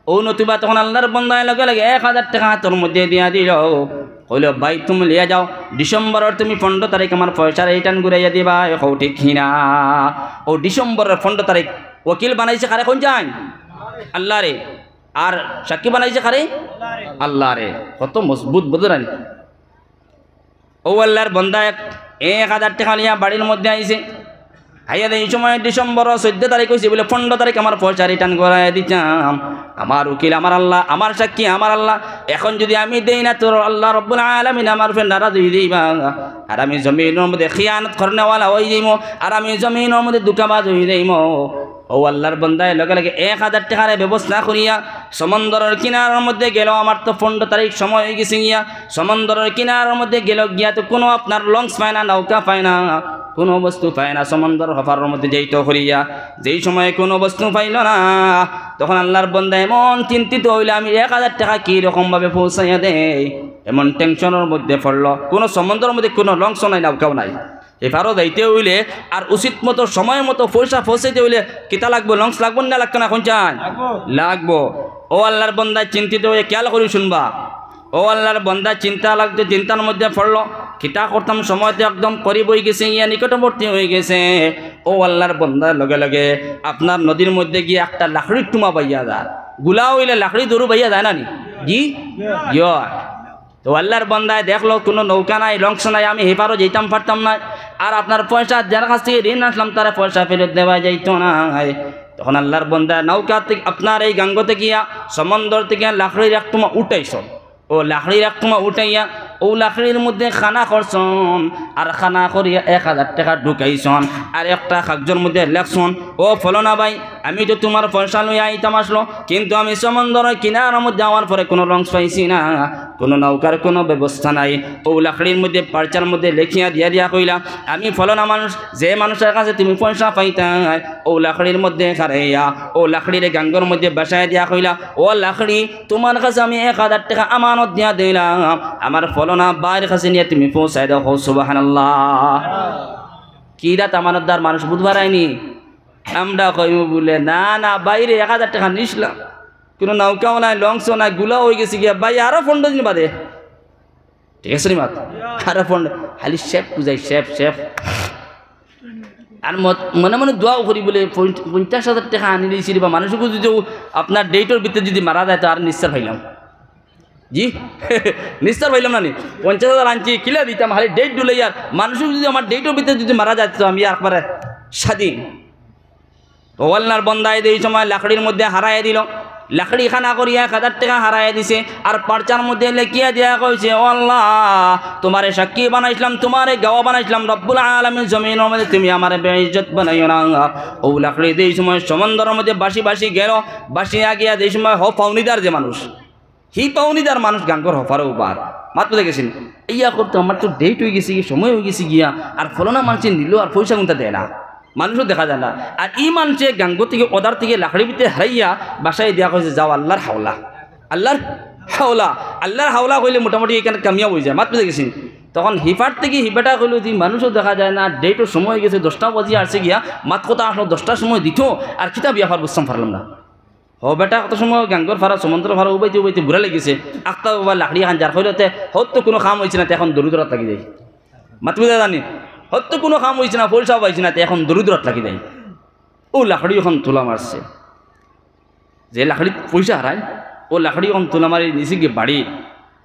ও নতুবা তখন আল্লার বন্দায় লগে লগে এক হাজার টেকা হাতর মধ্যে দিয়া দিলো। কইলো, "ভাই, তুমি লইয়া যাও, ডিসেম্বরর তুমি পনরো তারিখ আমার পয়সা return ঘুরাইয়া দিবায়।" কও ঠিক কি না? ও ডিসেম্বরর পনরো তারিখ উকিল বানাইছে কারে, কইন চাইন? আল্লারে। আর সাক্ষী বানাইছে কারে? আল্লারে। কত মজবুত, বুঝরা নি? ও আল্লার বন্দা এক, এক হাজার টেকা লইয়া বাড়ির মধ্যে আইছে। আইয়া দেয়, এই সময় ডিসেম্বরর চৌদ্দ তারিখ অইছে, বলে, "পনরো তারিখ আমার পয়সা return করাইয়া দিতাম।" আমার উকিল আমার আল্লা, আমার সাক্ষী আমার আল্লা। এখন যদি আমি দেই না, তো আল্লা রব্বুল আলামিন আমার উপরে নারাজ অইযিবা। আর আমি জমিনর মধ্যে খিয়ানত করনেওয়ালা অইযাইমু, আর আমি জমিনর মধ্যে ধুকাবাজ অইযাইমু। ও আল্লার বন্দায় লগে লগে এক হাজার টেকারে ব্যবস্থা করিয়া সমুন্দরর কিনারর মধ্যে গেলো। আমার তো পনরো তারিখ সময় অইগেছে গিয়া, সমুন্দরর কিনারর মধ্যে গেলো গিয়া তো কুনু আপনার লঞ্চ পায় না, নৌকা পায় না। কুনু বস্তু পায় না, সমুন্দর হপারর মধ্যে যাইতো করিয়া। যেই সময় কুনু বস্তু পাইল না, তখন আল্লার বন্দা এমন চিন্তিত অইলা, "আমি এক হাজার টেকা কি রকম ভাবে পৌঁছাইয়া দেই?" এমন টেনশনর মধ্যে পড়লো। কুনু সমুন্দরর মধ্যে কুনু লঞ্চও নাই, নৌকাও নাই। হেপারো যাইতে অইলে আর উচিত মতো, সময় মতো পয়সা পৌঁছাইতে অইলে কিতা লাগবো? লঞ্চ লাগবো না লাগতো না? কোন চান? লাগবো। লাগবো। ও আল্লার বন্দা চিন্তিত অইয়া খেয়াল করি শুনবা। ও আল্লার বন্দা চিন্তা লাগতে, চিন্তার মধ্যে পড়লো, "কিতা করতাম, সময় তো একদম করিব অইগেছে, ইয়া নিকটবর্তী অইগেছে।" ও আল্লার বন্দা লগে লগে আপনার নদীর মধ্যে গিয়া একটা লাকড়ির টুমা বাইয়া যায়। গুলা অইলে লাকড়ি দরু বাইয়া যায় না নি? জি? ইয়া। তো আল্লার বন্দায় দেখলো কুনু নৌকা নাই, লঞ্চ নাই, আমি হেপারো যাইতাম পারতাম না। আর আপনার পয়সা, যার কাছ থাকি ঋণ আনছিলাম, তারে পয়সা ফেরত দেওয়া যাইতো না। তখন আল্লার বন্দা নৌকা থাকি, আপনার এই গাঙ্গো থাকি গিয়া, সমুন্দর থাকি গিয়া লাকড়ির এক টুমা উঠাইছইন। ও লাকড়ির এক টুমা উঠাইয়া ও লাকড়ির মধ্যে খানা করছইন, আর খানা করিয়া এক হাজার টেকা ঢুকাইছইন, আর একটা কাগজর মধ্যে লেখছইন, "ও ফলনা ভাই, আমি তো তুমার পয়সা লইয়া আইতাম আছলো, কিন্তু আমি সমুন্দরর কিনারার মধ্যে আওয়ার পরে কুনু লঞ্চ পাইছি না, কুনু নৌকার কুনু ব্যবস্থা নাই।" ও লাকড়ির মধ্যে, পার্চার মধ্যে লেখিয়া দিয়া দিয়া কইলা, "আমি ফলনা মানুষ, যে মানুষর কাছে তুমি পয়সা পাইতায়, ও লাকড়ির মধ্যে খাড়াইয়া, ও লাকড়িরে গাঙ্গর মধ্যে ভাসাইয়া দিয়া কইলা, 'ও লাকড়ি, তুমার কাছে আমি এক হাজার টেকা আমানত দিয়া দিলাম, আমার ফলনা ভাইর কাছে নিয়া তুমি পৌঁছাই দেও।'" কও সুবহানাল্লাহ। কিরাত আমানতদার মানুষ বুঝবার আইনি? আমরা কইমু বুলে, "না, না, ভাইরে এক হাজার টেকা নিছলাম, কুনু নৌকাও নাই, লঞ্চও নাই, গুলাও অইগেছে গিয়া, ভাই আরো পনরো দিন বাদে।" ঠিক আছে নি মাত? আরো পনরো, খালি শেফ বুঝাই, শেফ, শেফ। আর মত-, মনে মনে দোয়াও করি বুলে, "পঞ্চ-, পঞ্চাশ হাজার টেকা আনি লইছি রে বা, মানুষগু যদি আপনার ডেটর ভিতরে যদি মারা যায়, তো আর নিস্তার পাইলাম।" জি? নিস্তার পাইলাম না নি? পঞ্চাশ হাজার আনছি, কিলা দিতাম, খালি ডেট ডুলাইয়ার। মানুষগু যদি আমার ডেটর ভিতরে যদি মারা যায়, তো আমি একবারে স্বাধীন। ও আল্লার বন্দায় দেই সময় লাকড়ির মধ্যে হারাইয়া দিল, লাকড়ি খানা করিয়া এক হাজার টেকা হারাইয়া দিছে, আর পার্চার মধ্যে লেখিয়া দিয়া কইছে, "ও আল্লাহ, তুমারে সাক্ষী বানাইছলাম, তুমারে গওয়া বানাইছলাম, রব্বুল আলামিন জমিনর মধ্যে তুমি আমারে বেইজ্জত বানাইও না।" ও লাকড়ি দেই সময় সমুন্দরর মধ্যে ভাসি ভাসি গেল, ভাসিয়া গিয়া দেই সময় হ পাওনিদার যে মানুষ, হি পাওনিদার মানুষ গাঙ্গর হপারো বার। মাত বুঝা গেছে নি? ইয়া করতে আমার তো ডেট অইগেছে গিয়া, সময় অইগেছে গিয়া, আর ফলনা মানষে নিল আর পয়সাগুনতা দেয় না, মানুষও দেখা যায় না। আর ই মানষে গাঙ্গ থাকি, ওদার থাকি লাকড়ি ভিতরে হারাইয়া ভাসাই দিয়া কইছে, "যাও আল্লার হাওলা, আল্লার হাওলা।" আল্লার হাওলা কইলে মোটামুটি ইখান কামিয়াব অইযায়। মাত বুঝা গেছে নি? তখন হিপার থাকি হিপাটা কইলো যে, "মানুষও দেখা যায় না, ডেটও সময় অইগেছে, দশটা বাজিয়া আসছে গিয়া, মাত কথা আছলো দশটার সময় দিত, আর কিতা বেয়াপার বুঝতাম পারলাম না।" হ বেটা, কত সময় গাঙ্গর ফারা, সমুন্দরর ফারা উবাইতে উবাইতে বুড়া লাগিছে। আখতা বাবা লাকড়ি খান যার কইলতে, হত তো কুনু কাম অইছে না, তে এখন দরুদরাত লাগি যাই। মাত বুঝা যার নি? হত তো কুনু কাম অইছে না, পয়সাও পাইছে না, তে এখন দরুদরাত লাগি যাই। ও লাকড়ি অখান তুলা মারছে। যে লাকড়িত পয়সা হারায়, ও লাকড়ি অখান তুলা মারি নিছে গি বাড়ি।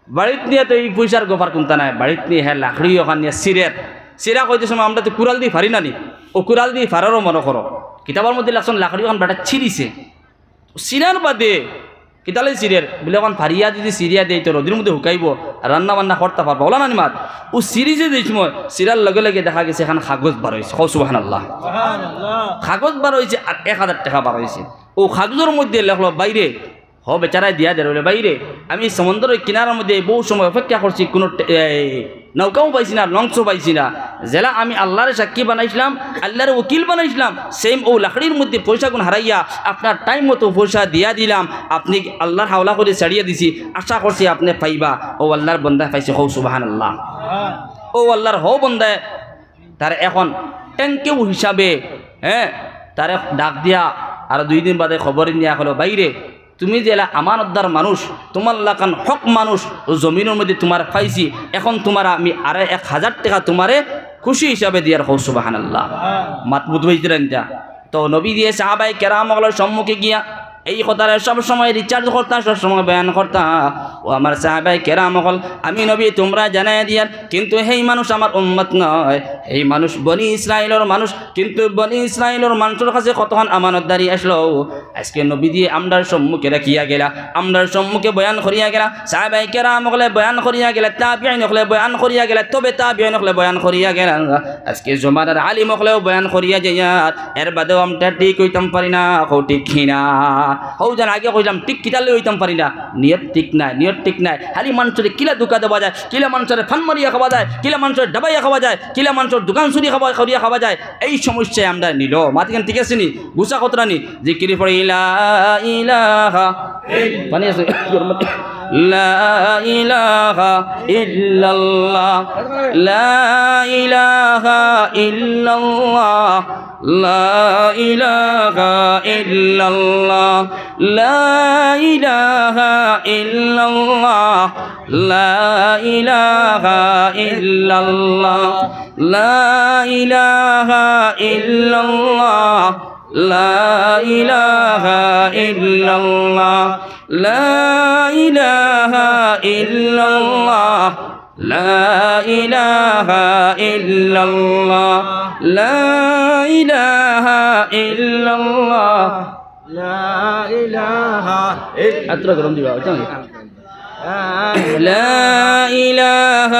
বাড়িত নিয়া তো ই পয়সার গফার কুন্তা নাই। বাড়িত নিয়া হে লাকড়ি অখান নিয়া ছিরের। ছিরা কইতে সময় আমরা তো কুড়াল দি ফারি না নি। ও কুড়াল দি ফারারও মনো করো। কিতাবর মধ্যে লেখছইন লাকড়ি অখান বেটা ছিরিছে। ছিরার বাদে, কিতালে ছিরের? বুলে, "অখান ফারিয়া যদি ছিরিয়া দেই, তো রইদর মধ্যে হুকাইবো, রান্না বান্না করতা পারবা।" অলা না নি মাত? ও ছিরিছে যে সময়, ছিরার লগে লগে দেখা গেছে এখান কাগজ বার অইছে। কও সুবহানাল্লাহ। কাগজ বার অইছে আর এক হাজার টেকা বার অইছে। ও কাগজর মধ্যে লেখলো, "ভাইরে," হ বেচারায় দিয়া দের, বুলে, "ভাইরে, আমি সমুন্দরর কিনারার মধ্যে বউত সময় অপেক্ষা করছি, কুনু টে-, এই, নৌকাও পাইছি না, লঞ্চও পাইছি না। যেলা আমি আল্লারে সাক্ষী বানাইছলাম, আল্লারে উকিল বানাইছলাম, same ও লাকড়ির মধ্যে পয়সাগুন হারাইয়া আপনার টাইম মতো পয়সা দিয়া দিলাম, আপনে আল্লার হাওলা করি ছাড়িয়া দিছি, আশা করছি আপনে পাইবা।" ও আল্লার বন্দায় পাইছে, কও সুবহানাল্লাহ। ও আল্লার হ বন্দায় তারে এখন thank you হিসাবে, হ্যাঁ, তারে ডাক দিয়া আর দুই দিন বাদে খবর নিয়া কইলো, "ভাইরে, তুমি যেলা আমানতদার মানুষ, তুমার লাখান হক মানুষ ও জমিনর মধ্যে তুমার পাইছি, এখন তুমার আমি আরো এক হাজার টেকা তুমারে খুশি হিসাবে দিয়ার।" কও সুবহানাল্লাহ। মাত বুঝ পাইছইন নি তা? তো নবীজিয়ে সাহাবায়ে কেরাম অকলর সম্মুখে গিয়া এই কথারে সব সময় recharge করতা, সব সময় বয়ান করতা, "ও আমার সাহাবায়ে কেরাম অকল, আমি নবী তুমরারে জানাইয়া দিয়ার, কিন্তু হেই মানুষ আমার উম্মত নায়, হেই মানুষ বনি ইসরাইলর মানুষ, কিন্তু বনি ইসরাইলর মানষর কাছে কতখান আমানতদারি আছলো।" আজকে নবীজিয়ে আমরার সম্মুখে রাখিয়া গেলা, আমরার সম্মুখে বয়ান করিয়া গেলা, সাহাবায়ে কেরাম অকলে বয়ান করিয়া গেলা, তাবিঈন অকলে বয়ান করিয়া গেলা, তবে তাবিঈন অকলে বয়ান করিয়া গেলা, আজকে জমানার আলিম অকলেও বয়ান করিয়া যাইয়ার, এর বাদেও আমরা ঠিক অইতাম পারি না, কও ঠিক কি না? হউ যেন আগে কইলাম, ঠিক কিতার লাগি অইতাম পারি না। নিয়ত ঠিক নায়, নিয়ত ঠিক নায়। খালি মানষরে কিলা ধুকা দেওয়া যায়, কিলা মানষরে ফান মারিয়া খাওয়া যায়, কিলা মানষরে ডাবাইয়া খাওয়া যায়, কিলা মানষর দোকান চুরি খাওয়া, করিয়া খাওয়া যায়, এই সমস্যায় আমরারে নিলো। মাতখান ঠিক আছে নি? গুছা খতরা নি? জিকির পড়ি লা ইলাহা, পানি আছে? লা ইলাহা ইল্লাল্লাহ, লা ইলাহা ইল্লাল্লাহ, لا إله إلا الله، لا إله إلا الله، لا إله إلا الله، لا إله إلا الله، لا إله إلا الله، لا إله إلا الله، لا إله إلا الله، لا إله إلا الله، لا إله إلا الله. لا إله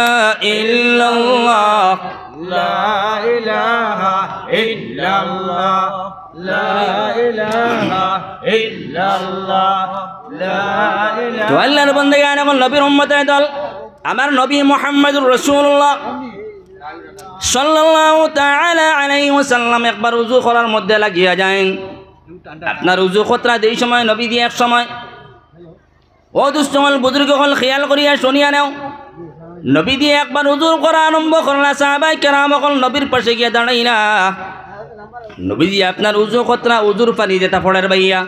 إلا الله، لا إله إلا الله، لا إله إلا الله، لا إله. তো আল্লাহর বন্দেগান অকল, নবীর উম্মতে দল, আমার নবী মুহাম্মদুর রাসূলুল্লাহ সাল্লাল্লাহু তাআলা আলাইহি ওয়াসাল্লাম একবার উজু করার মধ্যে লাগিয়া যাইন। আপনার উজু খতরা দেই সময়, নবীজি এক সময়। ও দুস্ত অকল, বুজুর্গ অকল, খিয়াল করিয়া শুনিয়া নেও। নবীজি একবার উজু করা আরম্ভ করলা, সাহাবায়ে কেরাম অকল নবীর পাশে গিয়া দাঁড়াইলা। নবীজি আপনার উজু খতরা, উজুর পানি যেটা পড়ের বাইয়া,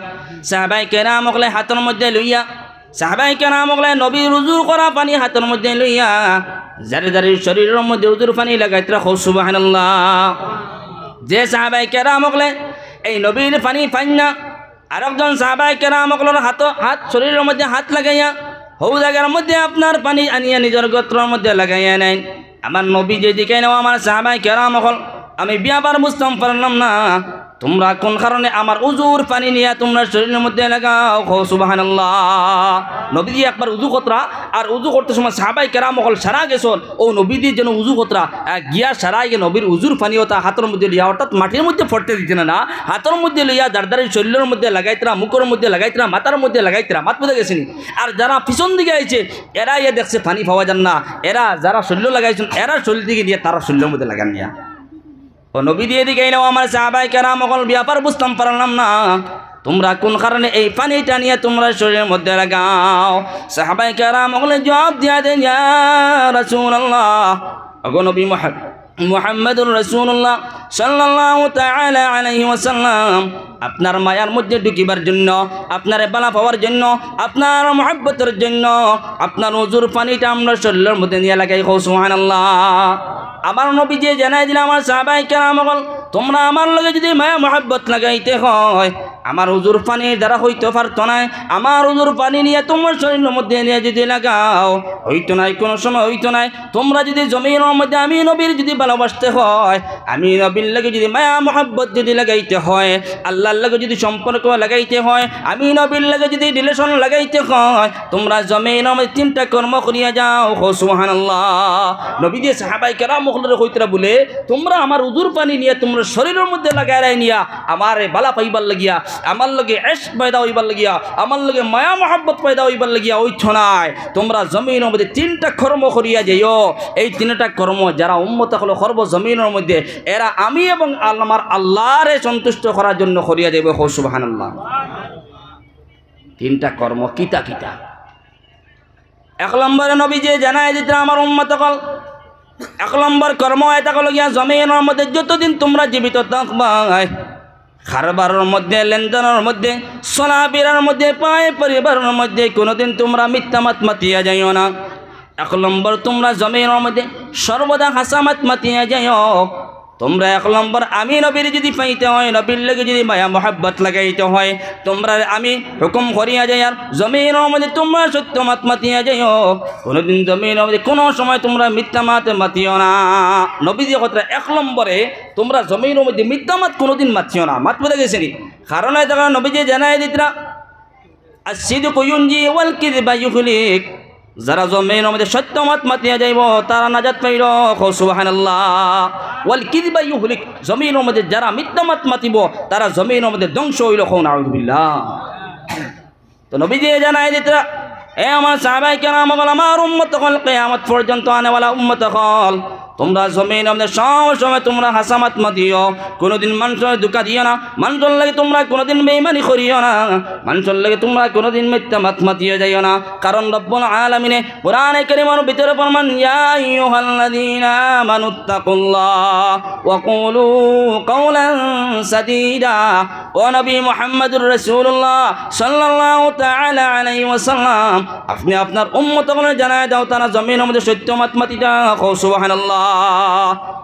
সাহাবায়ে কেরাম অকলে হাতর মধ্যে লইয়া, সাহাবায়ে কেরাম অকলে নবীর উজু করা পানি হাতর মধ্যে লইয়া যারে যারে শরীরর মধ্যে উজুর পানি লাগাইতরা, কও সুবহানাল্লাহ। যে সাহাবায়ে কেরাম অকলে এই নবীর পানি পাইন না, আরকজন সাহাবায়ে কেরাম অকলর হাত, হাত শরীরর মধ্যে হাত লাগাইয়া হউ জাগার মধ্যে আপনার পানি আনিয়া নিজর গতরর মধ্যে লাগাইয়া নেইন। আমার নবীজি জিকাইন, ও আমার সাহাবায়ে কেরাম অকল, আমি ব্যাপার বুঝতাম পারলাম না, তুমরা কুন কারণে আমার উজুর পানি নিয়া তুমরা শরীরর মধ্যে লাগাও? কও সুবহানাল্লাহ। নবীজি একবার উজু খতরা, আর উজু করতে সময় সাহাবায়ে কেরাম অকল সারা গেছন, ও নবীজি যেন উজু খতরা, আহ, গিয়া সারা গিয়া নবীর উজুর পানি ওটা হাতর মধ্যে লইয়া, অর্থাৎ মাটির মধ্যে পড়তে দিতে না, না, হাতর মধ্যে লইয়া যার যারে শরীরর মধ্যে লাগাইতরা, মুখর মধ্যে লাগাইতরা, মাথার মধ্যে লাগাইতরা, মাত বুঝা গেছে নি? আর যারা পিছন দিকে আইছে, এরা ইয়া দেখছে পানি পাওয়া যার না, এরা যারা শরীর লাগাইছন, এরা শরীর দিকে নিয়া তারা শরীরর মধ্যে লাগান নিয়া। ও নবীজি এদিকে আইলা, ও আমার সাহাবায়ে কেরাম অকল, ব্যাপার বুঝতাম পারলাম না, তুমরা কুন কারণে এই পানিটা নিয়া তুমরা শরীরর মধ্যে লাগাও? সাহাবায়ে কেরাম অকলে জবাব দিয়া দেইন, ইয়া রাসূলুল্লাহ, ওগো নবী মুহাম্মদ, মুহাম্মাদুর রাসূলুল্লাহ সাল্লাল্লাহু তাআলা আলাইহি ওয়াসাল্লাম, আপনার মায়ার মধ্যে ঢুকিবার জন্য, আপনারে বালা পাওয়ার জন্য, আপনার মহব্বতর জন্য আপনার উজুর পানিটা আমরা শরীরর মধ্যে নিয়া লাগাই, কও সুবহানাল্লাহ। আমার নবীজি জানাই দিলা, আমার সাহাবায়ে কেরাম অকল, তুমরা আমার লগে যুদি মায়া মহব্বত লাগাইতে হয়, আমার উজুর পানির দ্বারা অইতো পারতো নায়, আমার উজুর পানি নিয়া তুমরার শরীরর মধ্যে নিয়া যুদি লাগাও, অইতো নায়, কুনু সময় অইতো নায়। তুমরা যুদি জমিনর মধ্যে আমি নবীর যুদি ভালোবাসতে হয়, আমি নবীর লগে যুদি মায়া মহব্বত যুদি লাগাইতে হয়, আল্লাহর লগে যুদি সম্পর্ক লাগাইতে হয়, আমি নবীর লগে যুদি relation লাগাইতে হয়, তুমরা জমিনর মধ্যে তিনটা কর্ম করিয়া যাও, কও সুবহানাল্লাহ। নবীজি সাহাবায়ে কেরাম অকলরে কইতরা বুলে, তুমরা আমার উজুর পানি নিয়া তুমরার শরীরর মধ্যে লাগাইরায় নিয়া আমারে বালা পাইবার লাগিয়া, আমার লগে ইশক পয়দা অইবার লাগিয়া, আমার লগে মায়া মহব্বত পয়দা অইবার লাগিয়া অইতো নায়। তুমরা জমিনর মধ্যে তিনটা কর্ম করিয়া যাইও। এই তিনটা কর্ম যারা উম্মত অকল করবো জমিনর মধ্যে, এরা আমি এবং আমার আল্লাহরে সন্তুষ্ট করার জন্য করিয়া যাইবো। কও সুবহানাল্লাহ। তিনটা কর্ম কিতা কিতা? এক নম্বরে নবীজি জানাই দিতরা আমার উম্মত অকল, এক নম্বর কর্ম এটা অইলো গিয়া জমিনর মধ্যে যতদিন তুমরা জীবিত থাকবায়, কারবারর মধ্যে, লেনদেনর মধ্যে, চলাফিরার মধ্যে, পায় পরিবারর মধ্যে কুনুদিন তুমরা মিথ্যা মাত মাতিয়া যাইও না। এক নম্বর, তুমরা জমিনর মধ্যে সর্বদা হাছা মাত মাতিয়া যাইও। তুমরা এক নম্বর, আমি নবীর যুদি পাইতে হয়, নবীর লগে যুদি মায়া মহব্বত লাগাইতে হয়, তুমরারে আমি হুকুম করিয়া যাইয়ার, জমিনর মধ্যে তুমরা সত্য মাত মাতিয়া যাইও। কুনুদিন জমিনর মধ্যে কুনু সময় তুমরা মিথ্যা মাত মাতিও না। নবীজি কইতরা এক নম্বরে, তুমরা জমিনর মধ্যে মিথ্যা মাত কুনুদিন মাতিও না। মাত বুঝা গেছে নি? কারণ এটা নবীজি জানাই দিতরা, الصدق ينجي والكذب يهلك। যারা জমিনর মধ্যে সত্য মাত মাতিয়া যাইবো, তারা নাজাত পাইলো, কও সুবহানাল্লাহ। والكذب يهلك, জমিনর মধ্যে যারা মিথ্যা মাত মাতিবো, তারা জমিনর মধ্যে ধ্বংস অইলো, কও নাউযুবিল্লাহ। তো নবীজি জানাই দিতরা, এ আমার সাহাবায়ে কেরাম অকল, আমার উম্মত অকল, কিয়ামত পর্যন্ত আনেওয়ালা উম্মত অকল, তুমরা জমিনর মধ্যে সব সময় তুমরা হাছা মাত মাতিও, কুনুদিন মানষরে ধুকা দিও না, মানষর লগে তুমরা কুনুদিন বেইমানি করিও না, মানষর লগে তুমরা কুনুদিন মিথ্যা মাত মাতিও যাইও না। কারণ রব্বুল আলামিনে কোরআনে কারীমর ভিতরে ফরমান, "ইয়া আইয়ুহাল্লাযীনা আমানুত্তাকুল্লাহ ওয়া কুলু কাওলান সাদীদা।" ও নবী মুহাম্মাদুর রাসূলুল্লাহ সাল্লাল্লাহু তাআলা আলাইহি ওয়াসাল্লাম, আপনে আপনার উম্মত অকলরে জানাই দেও, তারা জমিনর মধ্যে সত্য মাত মাতিতা। কও সুবহানাল্লাহ।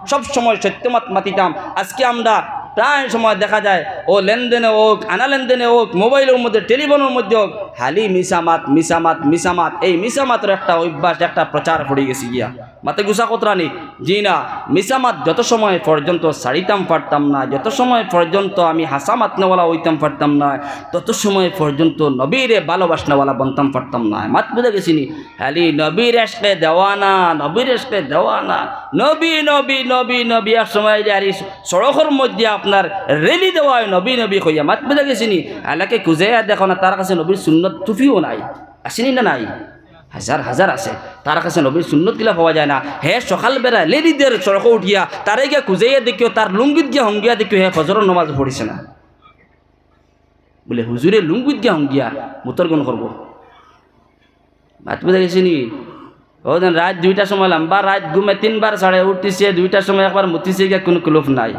সব সময় সত্য মাত মাতিতাম। আজকে আমরা প্রায় সময় দেখা যায়, ও লেনদেনে হোক, আনা লেনদেনে হোক, মোবাইলর মধ্যে, টেলিফোনর মধ্যে হোক, খালি মিছা মাত, মিছা মাত, মিছা মাত। এই মিছা মাতর একটা অভ্যাস, একটা প্রচার পড়ি গেছে গিয়া। মাতে গুছা কতরানি? জি না। মিছা মাত যত সময় পর্যন্ত ছাড়িতাম পারতাম না, যত সময় পর্যন্ত আমি হাছা মাতনেওয়ালা অইতাম পারতাম না, তত সময় পর্যন্ত নবীরে ভালোবাসনেওয়ালা বনতাম পারতাম না। মাত বুঝা গেছে নি? খালি নবীর ইশকে দেওয়ানা, নবীর ইশকে দেওয়ানা, নবী, নবী, নবী, নবী। এক সময় আইলে আর এই সড়কর মধ্যে আপনার রেলি দেওয়া অয় নবী, নবী কইয়া। মাত বুঝা গেছে নি? এলাকে খুঁজাইয়া দেখো না, তার কাছে নবীর সুন্নত টুপিও নাই। আছে নি না নাই? হাজার হাজার আছে। তার কাছে নবীর সুন্নত গিলা পাওয়া যায় না। হে সকালবেলা লেডিদের সড়কো উঠিয়া তারে গিয়া খুঁজাইয়া দেখিও, তার লুঙ্গিত গিয়া হঙ্গিয়া দেখিও, হে ফজরর নামাজ পড়ছে না। বুলে, "হুজুরে লুঙ্গিত গিয়া হঙ্গিয়া মুতর গুন করবো।" মাত বুঝা গেছে নি? ও দেন রাইত দুইটার সময় লম্বা রাইত ঘুমে তিনবার ছাড়ে, উঠিছে দুইটার সময়, একবার মুতিছে গিয়া কুনু কুলুফ নাই।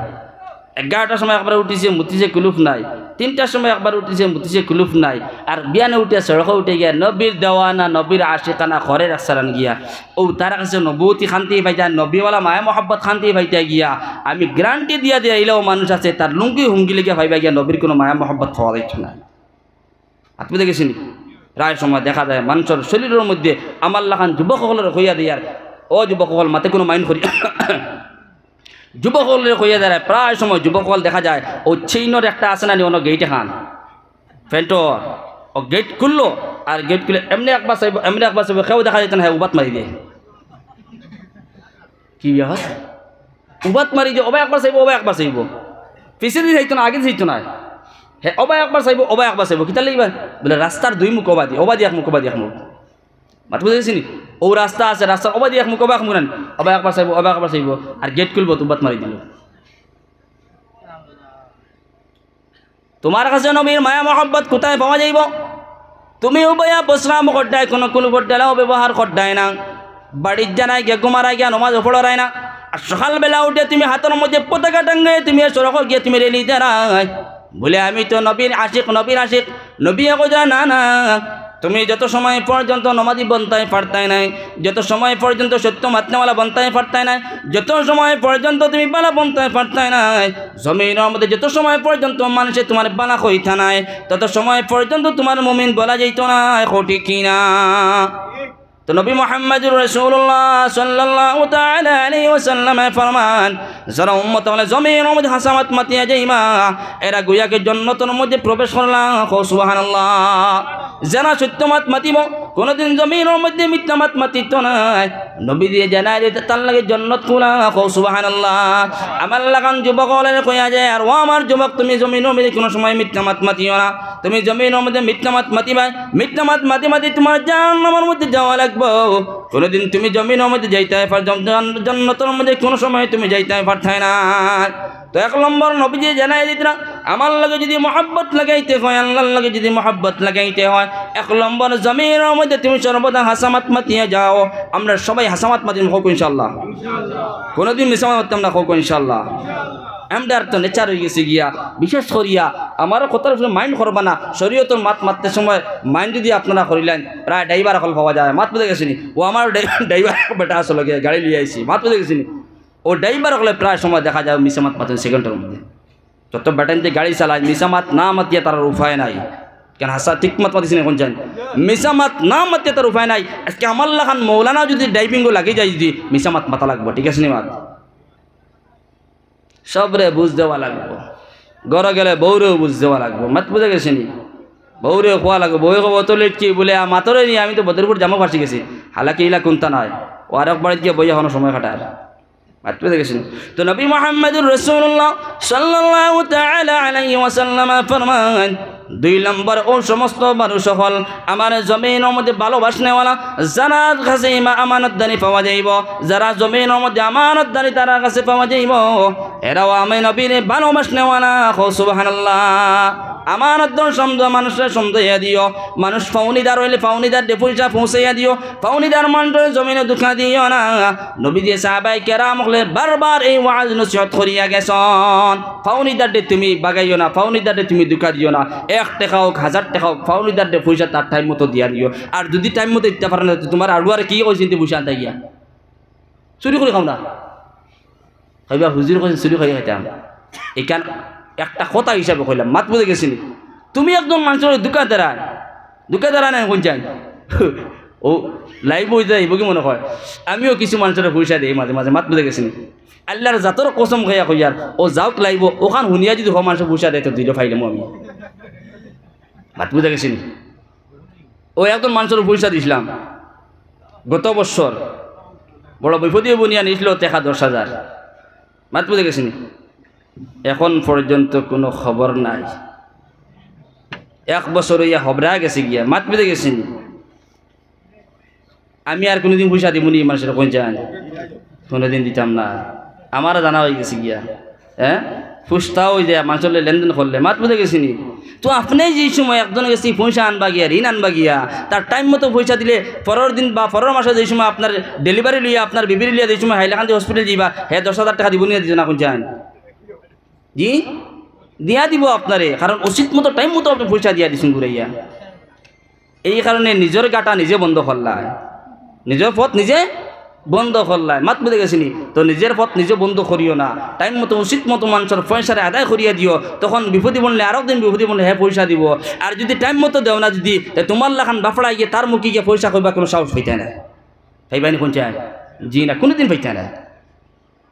এগারোটার সময় একবার উঠিছে, মুতিছে, কুলুফ নাই। তিনটার সময় একবার উঠিছে, মুতিছে, কুলুফ নাই। আর বিয়ানে উঠিয়া সড়কো উঠে গিয়া নবীর দেওয়ানা, নবীর আশিকানা ঘরের রাস্তারান গিয়া। ও তার কাছে নবুতি খান্তি পাইতা, নবীওয়ালা মায়া মহব্বত খান্তি পাইতা গিয়া। আমি গ্যারান্টি দিয়া দিয়া ইলাও মানুষ আছে, তার লুঙ্গি হুঙ্গি লেগে পাইবা গিয়া নবীর কুনু মায়া মহব্বত পাওয়া যাইতো না। মাত বুঝা গেছে নি? প্রায় সময় দেখা যায় মানষর শরীরর মধ্যে আমার লাখান যুবক অকলরে কইয়া দেয়ার, ও যুবক অকল মাতে কুনু মাইন্ড করি, যুবক অকলরে কইয়া দেয়ার, প্রায় সময় যুবক অকল দেখা যায় ও চেইনর একটা আছে না নি, অনো গেইট এখান, প্যান্টর, ও গেইট খুললো, আর গেইট খুলে এমনে একবার চাইবো, এমনে একবার চাইবো, কেউ দেখা যাইতো না, হে উবাত মারি দেয়। কি ব্যাপার? উবাত মারি যে ওবা একবার চাইবো, ওবা একবার চাইবো, পিছেদি চাইতো না, আগেদি চাইতো না। হে ওবা একবার চাইবো, ওবা একবার চাইবো, কিতার লাগি বা? বুলে, "রাস্তার দুই মুখ ওবাদি, ওবাদি এক মুখ, ওবাদি এক মুখ।" মাত বুঝা গেছে নি? ও রাস্তা আছে, রাস্তার ওবাদি এক মুখ, ওবা এক মুখ নানি। ওবা একবার চাইবো, ওবা একবার চাইবো, আর গেইট খুলবো তো উবাত মারি দিলো। তুমার কাছে নবীর মায়া মহব্বত কুথায় পাওয়া যাইবো? তুমি উবাইয়া বিশ্রাম করতায়, কুনু কুলুফর ঢেলাও ব্যবহার করতায় না। বাড়িত যানায় গিয়া ঘুমারায় গিয়া নমাজ পড়রায় না। আর সকালবেলা উঠে তুমি হাতর মধ্যে পতাকা টাঙ্গাই তুমি সড়কো গিয়া তুমি রেলি দেরায়। বুলে, "আমি তো নবীর আশিক, নবীর আশিক।" নবীয়ে কইরা, "না, না, তুমি যত সময় পর্যন্ত নমাজি বনতায় পারতায় নায়, যত সময় পর্যন্ত সত্য মাতনেওয়ালা বনতায় পারতায় নায়, যত সময় পর্যন্ত তুমি বালা বনতায় পারতায় নায়, জমিনর মধ্যে যত সময় পর্যন্ত মানষে তুমার বালা কইতা নায়, তত সময় পর্যন্ত তুমার মুমিন বলা যাইতো নায়।" কও ঠিক কি না? তো নবী মুহাম্মাদুর রাসূলুল্লাহ সাল্লাল্লাহু তাআলা আলাইহি ওয়াসাল্লামে ফরমান, যারা উম্মত অকলে জমিনর মধ্যে হাছা মাত মাতিয়া যাইবা, এরা গুয়াকে জন্নতর মধ্যে প্রবেশ করলা। কও সুবহানাল্লাহ। যারা সত্য মাত মাতিবো, কুনুদিন জমিনর মধ্যে মিথ্যা মাত মাতিতো নায়। নবীজিয়ে জানাই দিতা তার লাগি জন্নত খুলা। কও সুবহানাল্লাহ। আমার লাখান যুবক অকলরে কইয়া যাই, আর ও আমার যুবক, তুমি জমিনর মধ্যে কুনু সময় মিথ্যা মাত মাতিও না। তুমি জমিনর মধ্যে মিথ্যা মাত মাতিবায়, মিথ্যা মাত মাতি মাতি তুমার জাহান্নামর মধ্যে যাওয়া লাগবো। কুনুদিন তুমি জমিনর মধ্যে যাইতায় পার-, জন-, জন-, জন্নতর মধ্যে কুনু সময় তুমি যাইতায় পারতায় না। তো এক নম্বর নবীজিয়ে জানাই দিতরা, আমার লগে যুদি মহব্বত লাগাইতে হয়, আল্লার লগে যুদি মহব্বত লাগাইতে হয়, এক নম্বর জমিনর মধ্যে তুমি সর্বদা হাছা মাত মাতিয়া যাও। আমরা সবাই হাছা মাত মাতিমু, কউক্কা ইনশাআল্লাহ। কুনুদিন মিছা মাত মাতিতাম না, কউক্কা ইনশাআল্লাহ। আমরার তো নেচার অইগেছে গিয়া, বিশেষ করিয়া আমার কথার উপরে মাইন্ড করবা না। শরীয়তর মাত মাততে সময় মাইন্ড যুদি আপনারা করিলাইন, প্রায় ড্রাইভার অকল পাওয়া যায়, মাত বুঝা গেছে নি? ও আমার ড্রাই-, ড্রাইভার বেটা আসলে গিয়া গাড়ি লইয়া আইছি, মাত বুঝা গেছে নি? ও ড্রাইভার অকলে প্রায় সময় দেখা যায় মিছা মাত মাতইন সেকেন্ডর মধ্যে। যত বেটাইন্তে গাড়ি চালায়, মিছা মাত না মাতিয়া তারার উপায় নাই। কেন হাছা ঠিক মাত মাতিছে নি কইন চাইন? মিছা মাত না মাতিয়া তার উপায় নাই। আজকে আমার লাখান মৌলানা যুদি ড্রাইভিংও লাগি যায়, যুদি মিছা মাত মাতা লাগবো, ঠিক আছে নি মাত? সবরে বুঝ দেওয়া লাগবো। ঘরো গেলে বউরেও বুঝ দেওয়া লাগবো। মাত বুঝা গেছে নি? বউরেও কওয়া লাগবো। বউয়ে কইবো, "অত লেট কিতা?" বুলে, "আ, মাতরে নি, আমি তো বদরপুর জামো ফাঁসি গেছি।" হালাকি ইলা কুন্তা নায়। ও আরক বাড়িত গিয়া বইয়া অনো সময় কাটার। মাত বুঝা গেছে নি? তো নবী মুহাম্মাদুর রাসূলুল্লাহ সাল্লাল্লাহু তাআলা আলাইহি ওয়াসাল্লাম ফরমান, দুই নম্বর, অউ সমস্ত মানুষ অকল আমার জমিনর মধ্যে ভালোবাসনেওয়ালা, যারার কাছে ইমা-, আমানতদারি পাওয়া যাইবো, যারা জমিনর মধ্যে আমানতদারি তারার কাছে পাওয়া যাইবো, এরাও আমি নবীরে ভালোবাসনেওয়ালা। কও সুবহানাল্লাহ। আমানতদার সমঝ-, মানুষরে সমঝাইয়া দিও, মানুষ পাওনিদার অইলে পাওনিদাররে পয়সা পৌঁছাইয়া দিও, পাওনিদার মানুষরে জমিনো ধুকা দিও না। নবীজি সাহাবায়ে কেরাম অকলরে বারবার এই ওয়াজ নসিহত করিয়া গেছন, পাওনিদাররে তুমি বাগাইও না, পাওনিদাররে তুমি ধুকা দিও না। এক টেকা অউক, হাজার টেকা অউক, পাওনিদাররে পয়সা তার টাইম মতো দিয়া দিও। আর যুদি টাইম মতো দিতা পারো না, তে তুমার আড়ুয়ারে কিতা কইছে, ইনতে পয়সা আনতা গিয়া চুরি করি খাও না। কইবা, "হুজুরে কইছইন চুরি করি খাইতাম।" ইখান একটা কথা হিসাবে কইলাম, মাত বুঝা গেছে নি? তুমি একজন মানষরে ধুকা দেরায়, ধুকা দেরায় না, কুন চাই? অউ লাইভ অইযাইবো কি মনো কয়? আমিও কিছু মানষরে পয়সা দেই মাঝে মাঝে, মাত বুঝা গেছে নি? আল্লার জাতর কসম খাইয়া কইয়ার, অউ যাউক লাইভো, অখান হুনিয়া যুদি হ মানষে পয়সা দেয়, তে দিলে পাইলাম আমি। মাত বুঝা গেছে নি? অউ একজন মানষরে পয়সা দিছলাম গত বছর, বড় বিপদে বুনিয়া নিছিল টেকা দশ হাজার। মাত বুঝা গেছে নি? এখন পর্যন্ত কুনু খবর নাই। এক বছর অইয়া হবরা গেছে গিয়া। মাত বুঝা গেছে নি? আমি আর কুনুদিন পয়সা দিমু নি মানষরে, কুন চাই? কুনুদিন দিতাম না। আমারও জানা অইগেছে গিয়া। হ্যাঁ? ফুস্তা অইযায় মানষর লগে লেনদেন করলে। মাত বুঝা গেছে নি? তো আপনে যেই সময় একজনর গেছে পয়সা আনবা গিয়া, ঋণ আনবা গিয়া, তার টাইম মতো পয়সা দিলে, পরর দিন বা পরর মাসো যেই সময় আপনার ডেলিভারি লইয়া, আপনার বেবিরে লইয়া যেই সময় হাইলাকান্দি হসপিটাল যাইবা, হে দশ হাজার টেকা দিবো নি না দিতো না, কুন চাই? জি, দিয়া দিবো আপনারে, কারণ উচিত মতো টাইম মতো আপনে পয়সা দিয়া দিছইন ঘুরাইয়া। এই কারণে নিজর গাটা নিজে বন্ধ করলায়, নিজর পথ নিজে বন্ধ করলায়। মাত বুঝা গেছে নি? তো নিজর পথ নিজে বন্ধ করিও না, টাইম মতো উচিত মতো মানষর পয়সারে আদায় করিয়া দিও। তখন বিপদে পড়লে, আরক দিন বিপদে পড়লে হে পয়সা দিবো। আর যুদি টাইম মতো দেও না যুদি, তে তুমার লাখান বাফড়া গিয়া তার মুখে গিয়া পয়সা কইবার কুনু সাহস পাইতায় না। পাইবায় নি কুন চাই? জি না, কুনুদিন পাইতায় না।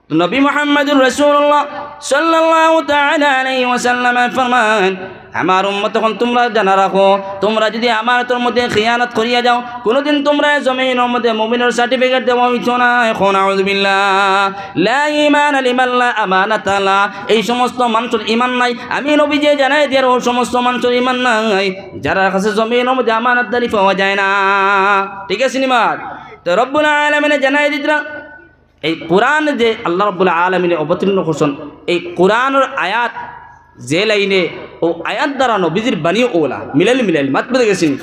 তো নবী মুহাম্মাদুর রাসূলুল্লাহ সাল্লাল্লাহু তাআলা আলাইহি ওয়াসাল্লাম ফরমান, আমার উম্মত অকল তুমরা জানা রাখো, তুমরা যুদি আমানতর মধ্যে খিয়ানত করিয়া যাও, কুনুদিন তুমরারে জমিনর মধ্যে মুমিনর সার্টিফিকেট দেওয়া অইতো নায়। কও আউযুবিল্লাহ। লা ঈমানা লিমান লা আমানাতা লা। এই সমস্ত মানষর ঈমান নাই। আমি নবীজিয়ে জানাই দিয়ার অউ সমস্ত মানষর ঈমান নাই, যারার কাছে জমিনর মধ্যে আমানতদারি পাওয়া যায় না। ঠিক আছে নি মাত? তো রব্বুল আলামিনে জানাই দিতরা, এই কোরআন যে আল্লাহ রাব্বুল আলামিনে অবতীর্ণ করছইন, এই কোরআনর আয়াত যে লাইনে, অউ আয়াত দ্বারা নবীজির বাণী অউলা মিলাইল মিলাইল। মাত বুঝা গেছে নি?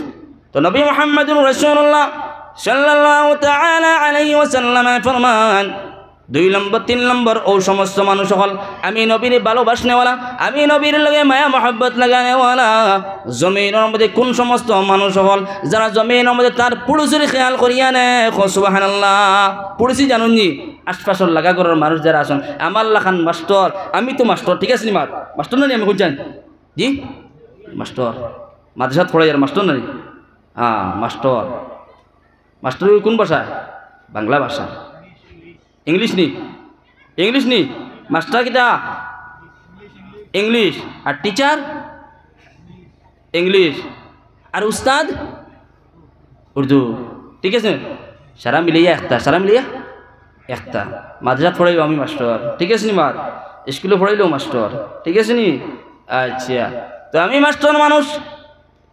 তো নবী মুহাম্মাদুর রাসূলুল্লাহ সাল্লাল্লাহু তাআলা আলাইহি ওয়াসাল্লাম ফরমান, দুই নম্বর, তিন নম্বর, অউ সমস্ত মানুষ অকল আমি নবীরে ভালোবাসনেওয়ালা, আমি নবীর লগে মায়া মহব্বত লাগানেওয়ালা, জমিনর মধ্যে কুন সমস্ত মানুষ অকল যারা জমিনর মধ্যে তার পুড়ুষির খেয়াল করিয়া নে? কও সুবহানাল্লাহ। পুড়ুষি জানইন নি? আশপাশর লাগা ঘরর মানুষ যারা আছইন, আমার লাখান মাস্টর, আমি তো মাস্টর, ঠিক আছে নি মাত? মাস্টর না নি আমি, কুন চাই? জি? মাস্টর। মাদ্রাসাত পড়াইয়ার মাস্টর না নি? হ্যাঁ, মাস্টর। মাস্টর অউ কুন ভাষা? বাংলা ভাষা। ইংলিশ নি? ইংলিশ নি? মাস্টার কিতা? ইংলিশ। আর টিচার? ইংলিশ। আর উস্তাদ? উর্দু। ঠিক আছে? সারা মিলাইয়া একটা, সারা মিলাইয়া একটা। মাদ্রাসাত পড়াইলেও আমি মাস্টর, ঠিক আছে নি মাত? স্কুলো পড়াইলেও মাস্টর, ঠিক আছে নি? আচ্ছা, তো আমি মাস্টর মানুষ,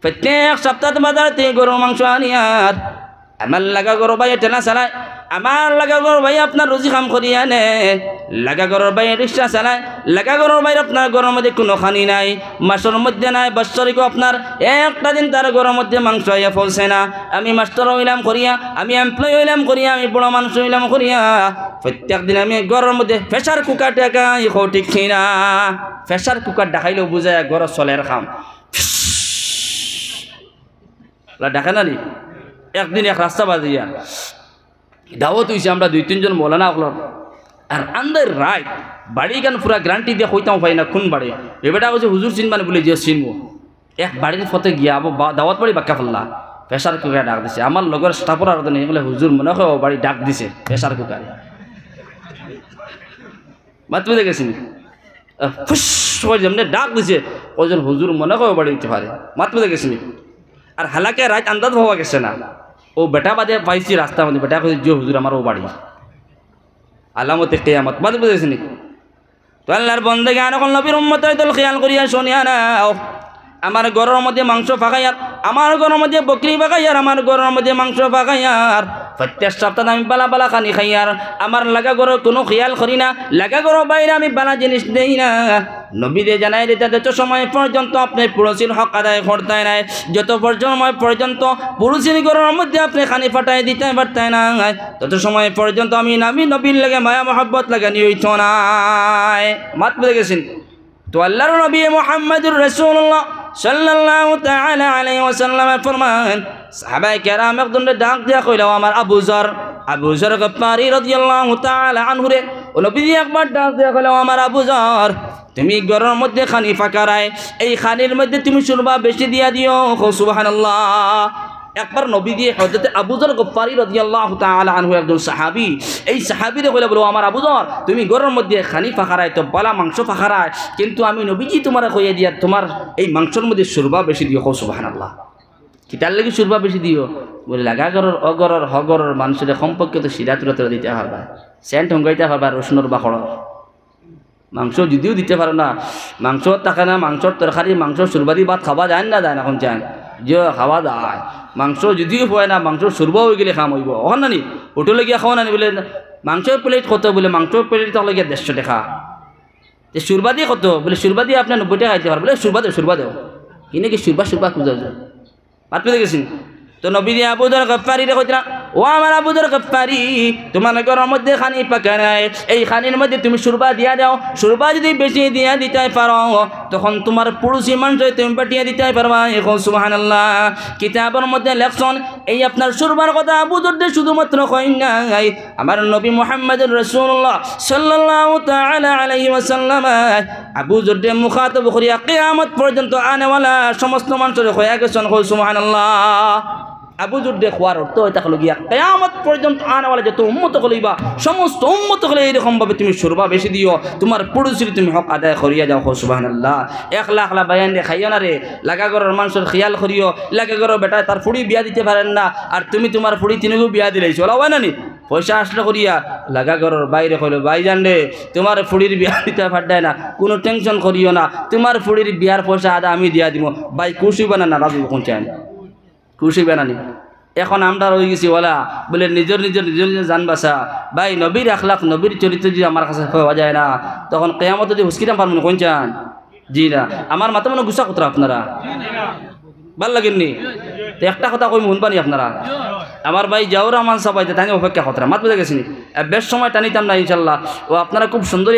প্রত্যেক সপ্তাহত বাজার থাকি গরুর মাংস আনিয়ার আমার লাগা ঘরর ভাইয়ে ঠেলা চালায়, আমার লাগা ঘরর ভাইয়ে আপনার রুজি কাম করিয়া আনে, লাগা ঘরর ভাইয়ে রিক্সা চালায়, লাগা ঘরর ভাইর আপনার ঘরর মধ্যে কুনু খানি নাই, মাসর মধ্যে নাই, বাৎসরিকও আপনার একটা দিন তার ঘরর মধ্যে মাংস আইয়া পৌঁছে না। আমি মাস্টর অইলাম করিয়া, আমি এমপ্লয়ি অইলাম করিয়া, আমি বড় মানুষ অইলাম করিয়া, প্রত্যেক দিন আমি ঘরর মধ্যে প্রেশার কুকার ডাকাই, কও ঠিক কি না? প্রেশার কুকার ডাকাইলেও বুঝায় ঘরো চলের কাম। ওলা ডাকে না নি? একদিন এক রাস্তা বাদিয়া দাওয়াত অইছে, আমরা দুই তিনজন মৌলানা অকলর। আর আন্দাইর রাইত, বাড়িখান পুরা গ্যারান্টি দিয়া কইতাম পারি না কুন বাড়ি। এ বেটা কইছে, "হুজুর চিনবা নি?" বুলে, "জি চিনমু।" এক বাড়ির পথে গিয়া আবো বা-, দাওয়াত বাড়ি বাক্কা ফাল্লা। প্রেশার কুকার ডাক দিছে। আমার লগর স্টাফর আর নেই, বুলে, "হুজুর মনে কয় অউ বাড়ি ডাক দিছে প্রেশার কুকারে।" মাত বুঝা গেছে নি? আহ, ফুস করে যেমনে ডাক দিছে, কয়জন হুজুর মনে কয় অউ বাড়ি অইতে পারে। মাত বুঝা গেছে নি? আর হালাকে রাইত আন্দাজ পাওয়া গেছে না। অউ বেটা বাদে পাইছি রাস্তার মধ্যে, বেটা কইছে, "জি হুজুর, আমার অউ বাড়ি।" আলামতে কিয়ামত। মাত বুঝাইছি নি? তো আল্লাহর বন্দেগান অকল, নবীর উম্মত অকল, খেয়াল করিয়া শুনিয়া নাও। আমার ঘরর মধ্যে মাংস ফাকাইয়ার, আমার ঘরর মধ্যে বকরি ফাকাইয়ার, আমার ঘরর মধ্যে মাংস ফাকাইয়ার, প্রত্যেক সপ্তাহে আমি বালা বালা খানি খাইয়ার, আমার লাগা ঘরর কুনু খেয়াল করি না, লাগা ঘরর বাইরে আমি বালা জিনিস দেই না। নবীয়ে জানাই দিতা, যত সময় পর্যন্ত আপনে পুরুষর হক আদায় করতায় নায়, যত পর-, সময় পর্যন্ত পুরুষর ঘরর মধ্যে আপনে খানি ফাটাই দিতায় পারতায় নায়, তত সময় পর্যন্ত আমি নামি নবীর লগে মায়া মহব্বত লাগানি অইতো নায়। মাত বুঝা গেছে নি? তো আল্লাহর নবী মুহাম্মাদুর রাসূলুল্লাহ সাল্লাল্লাহু তাআলা আলাইহি ওয়াসাল্লামে ফরমান, সাহাবায়ে কেরাম একজনরে ডাক দিয়া কইলা, "ও আমার আবু যর।" আবু যর গফফারি রাদিয়াল্লাহু তাআলা আনহুরে, ও নবীজি একবার ডাক দিয়া কইলা, "ও আমার আবু যর, তুমি ঘরর মধ্যে খানি ফাকারায়, এই খানির মধ্যে তুমি সুরবা বেশি দিয়া দিও।" কও সুবহানাল্লাহ। একবার নবীজি হযরতে আবু যর গফফারি রাদিয়াল্লাহু তাআলা আনহু, একজন সাহাবী, এই সাহাবীরে কইলা বলে, "ও আমার আবু যর, তুমি ঘরর মধ্যে খানি ফাকারায়, তো বালা মাংস ফাকারায়, কিন্তু আমি নবীজি তুমারে কইয়া দিয়ার, তুমার এই মাংসর মধ্যে সুরবা বেশি দিও।" কও সুবহানাল্লাহ। কিতার লাগি সুরবা বেশি দিও? বলে, লাগা ঘরর, অ ঘরর, হ ঘরর মানষরে কমপক্ষে তো সিরা তুরা তুরা দিতায় পারবা, সেন্ট হুঙ্গাইতায় পারবা, রসুনর বাকড়র। মাংস যুদিও দিতায় পারো না, মাংস থাকে না, মাংসর তরকারি, মাংসর সুরবাদি ভাত খাওয়া যায় না, যায় না, কইন চাইন? জি, খাওয়া যায়। মাংস যুদিও পায় না, মাংসর সুরবা অইগেলে কাম অইবো। অখন না নি, হোটেলো গিয়া খাও না নি, বলে, "মাংসর প্লেট কত?" বলে, "মাংসর প্লেট তো অইলো গিয়া দেড়শো টেকা।" "তে সুরবাদি কত?" বলে, "সুরবাদি আপনে নব্বই টেকা খাইতা পারবা।" বলে, "সুরবা দেও, সুরবা দেও।" হিনে কি সুরবা, সুরবা খুঁজা যায়? মাত বুঝা গেছে নি? তো নবীজি আবু যর গফফারিরে কইতরা, "ও আমার আবু যর গফফারি, তুমার ঘরর মধ্যে খানি ফাকারায়, এই খানির মধ্যে তুমি সুরবা দিয়া দেও, সুরবা যুদি বেশি দিয়া দিতায় পারো, তখন তুমার পুরুষি মানষরে তুমি পাঠাইয়া দিতায় পারবায়।" কও সুবহানাল্লাহ। কিতাবর মধ্যে লেখছইন, এই আপনার সুরবার কথা আবু যররে শুধুমাত্র কইন নাই, আমার নবী মুহাম্মাদুর রাসূলুল্লাহ সাল্লাল্লাহু তাআলা আলাইহি ওয়াসাল্লাম আবু যররে মুখাতব করিয়া কিয়ামত পর্যন্ত আনেওয়ালা সমস্ত মানষরে কইয়া গেছইন। কও সুবহানাল্লাহ। আবু যররে কওয়ার অর্থ অইতা অইলো গিয়া, কিয়ামত পর্যন্ত আনেওয়ালা যত উম্মত অকল অইবা, সমস্ত উম্মত অকলরে এইরকম ভাবে তুমি সুরবা বেশি দিও, তুমার পুরুষির তুমি হক আদায় করিয়া যাও। কও সুবহানাল্লাহ। একলা একলা ভাইয়াইনরে খাইও না রে, লাগা ঘরর মানষর খিয়াল করিও, লাগা ঘরর বেটায় তার ফুড়ি বিয়া দিতায় পারের না, আর তুমি তুমার ফুড়ি তিনগু বিয়া দিলাইছো, অলা অয় না নি? পয়সা আসলো করিয়া, লাগা ঘরর ভাইরে কইলো, "ভাইজান রে, তুমার ফুড়ির বিয়া দিতায় পাররায় না, কুনু টেনশন করিও না, তুমার ফুড়ির বিয়ার পয়সা আধা আমি দিয়া দিমু।" ভাই খুশ অইবা না নারাজ অইবা, কইন চাইন? খুশ অইবা না নি? এখন আমরা রইগেছি অলা, বলে, "নিজর, নিজর, নিজর, নিজর জান বাঁচা।" ভাই, নবীর আখলাক, নবীর চরিত্র যুদি আমার কাছে পাওয়া যায় না, তখন কিয়ামতো যুদি হুসকিতাম পারমু নি, কইন চাইন? জি না। আমার মাতে মনো গুসা করতরা আপনারা? ভালা লাগের নি? তে একটা কথা কইমু, হুনবা নি আপনারা? আমার ভাই জিয়াউর রহমান সাব আইতা, তাইন অপেক্ষা করতরা। মাত বুঝা গেছে নি? এ, বেশ সময় টানিতাম না ইনশাল্লাহ। ও আপনারা খুব সুন্দর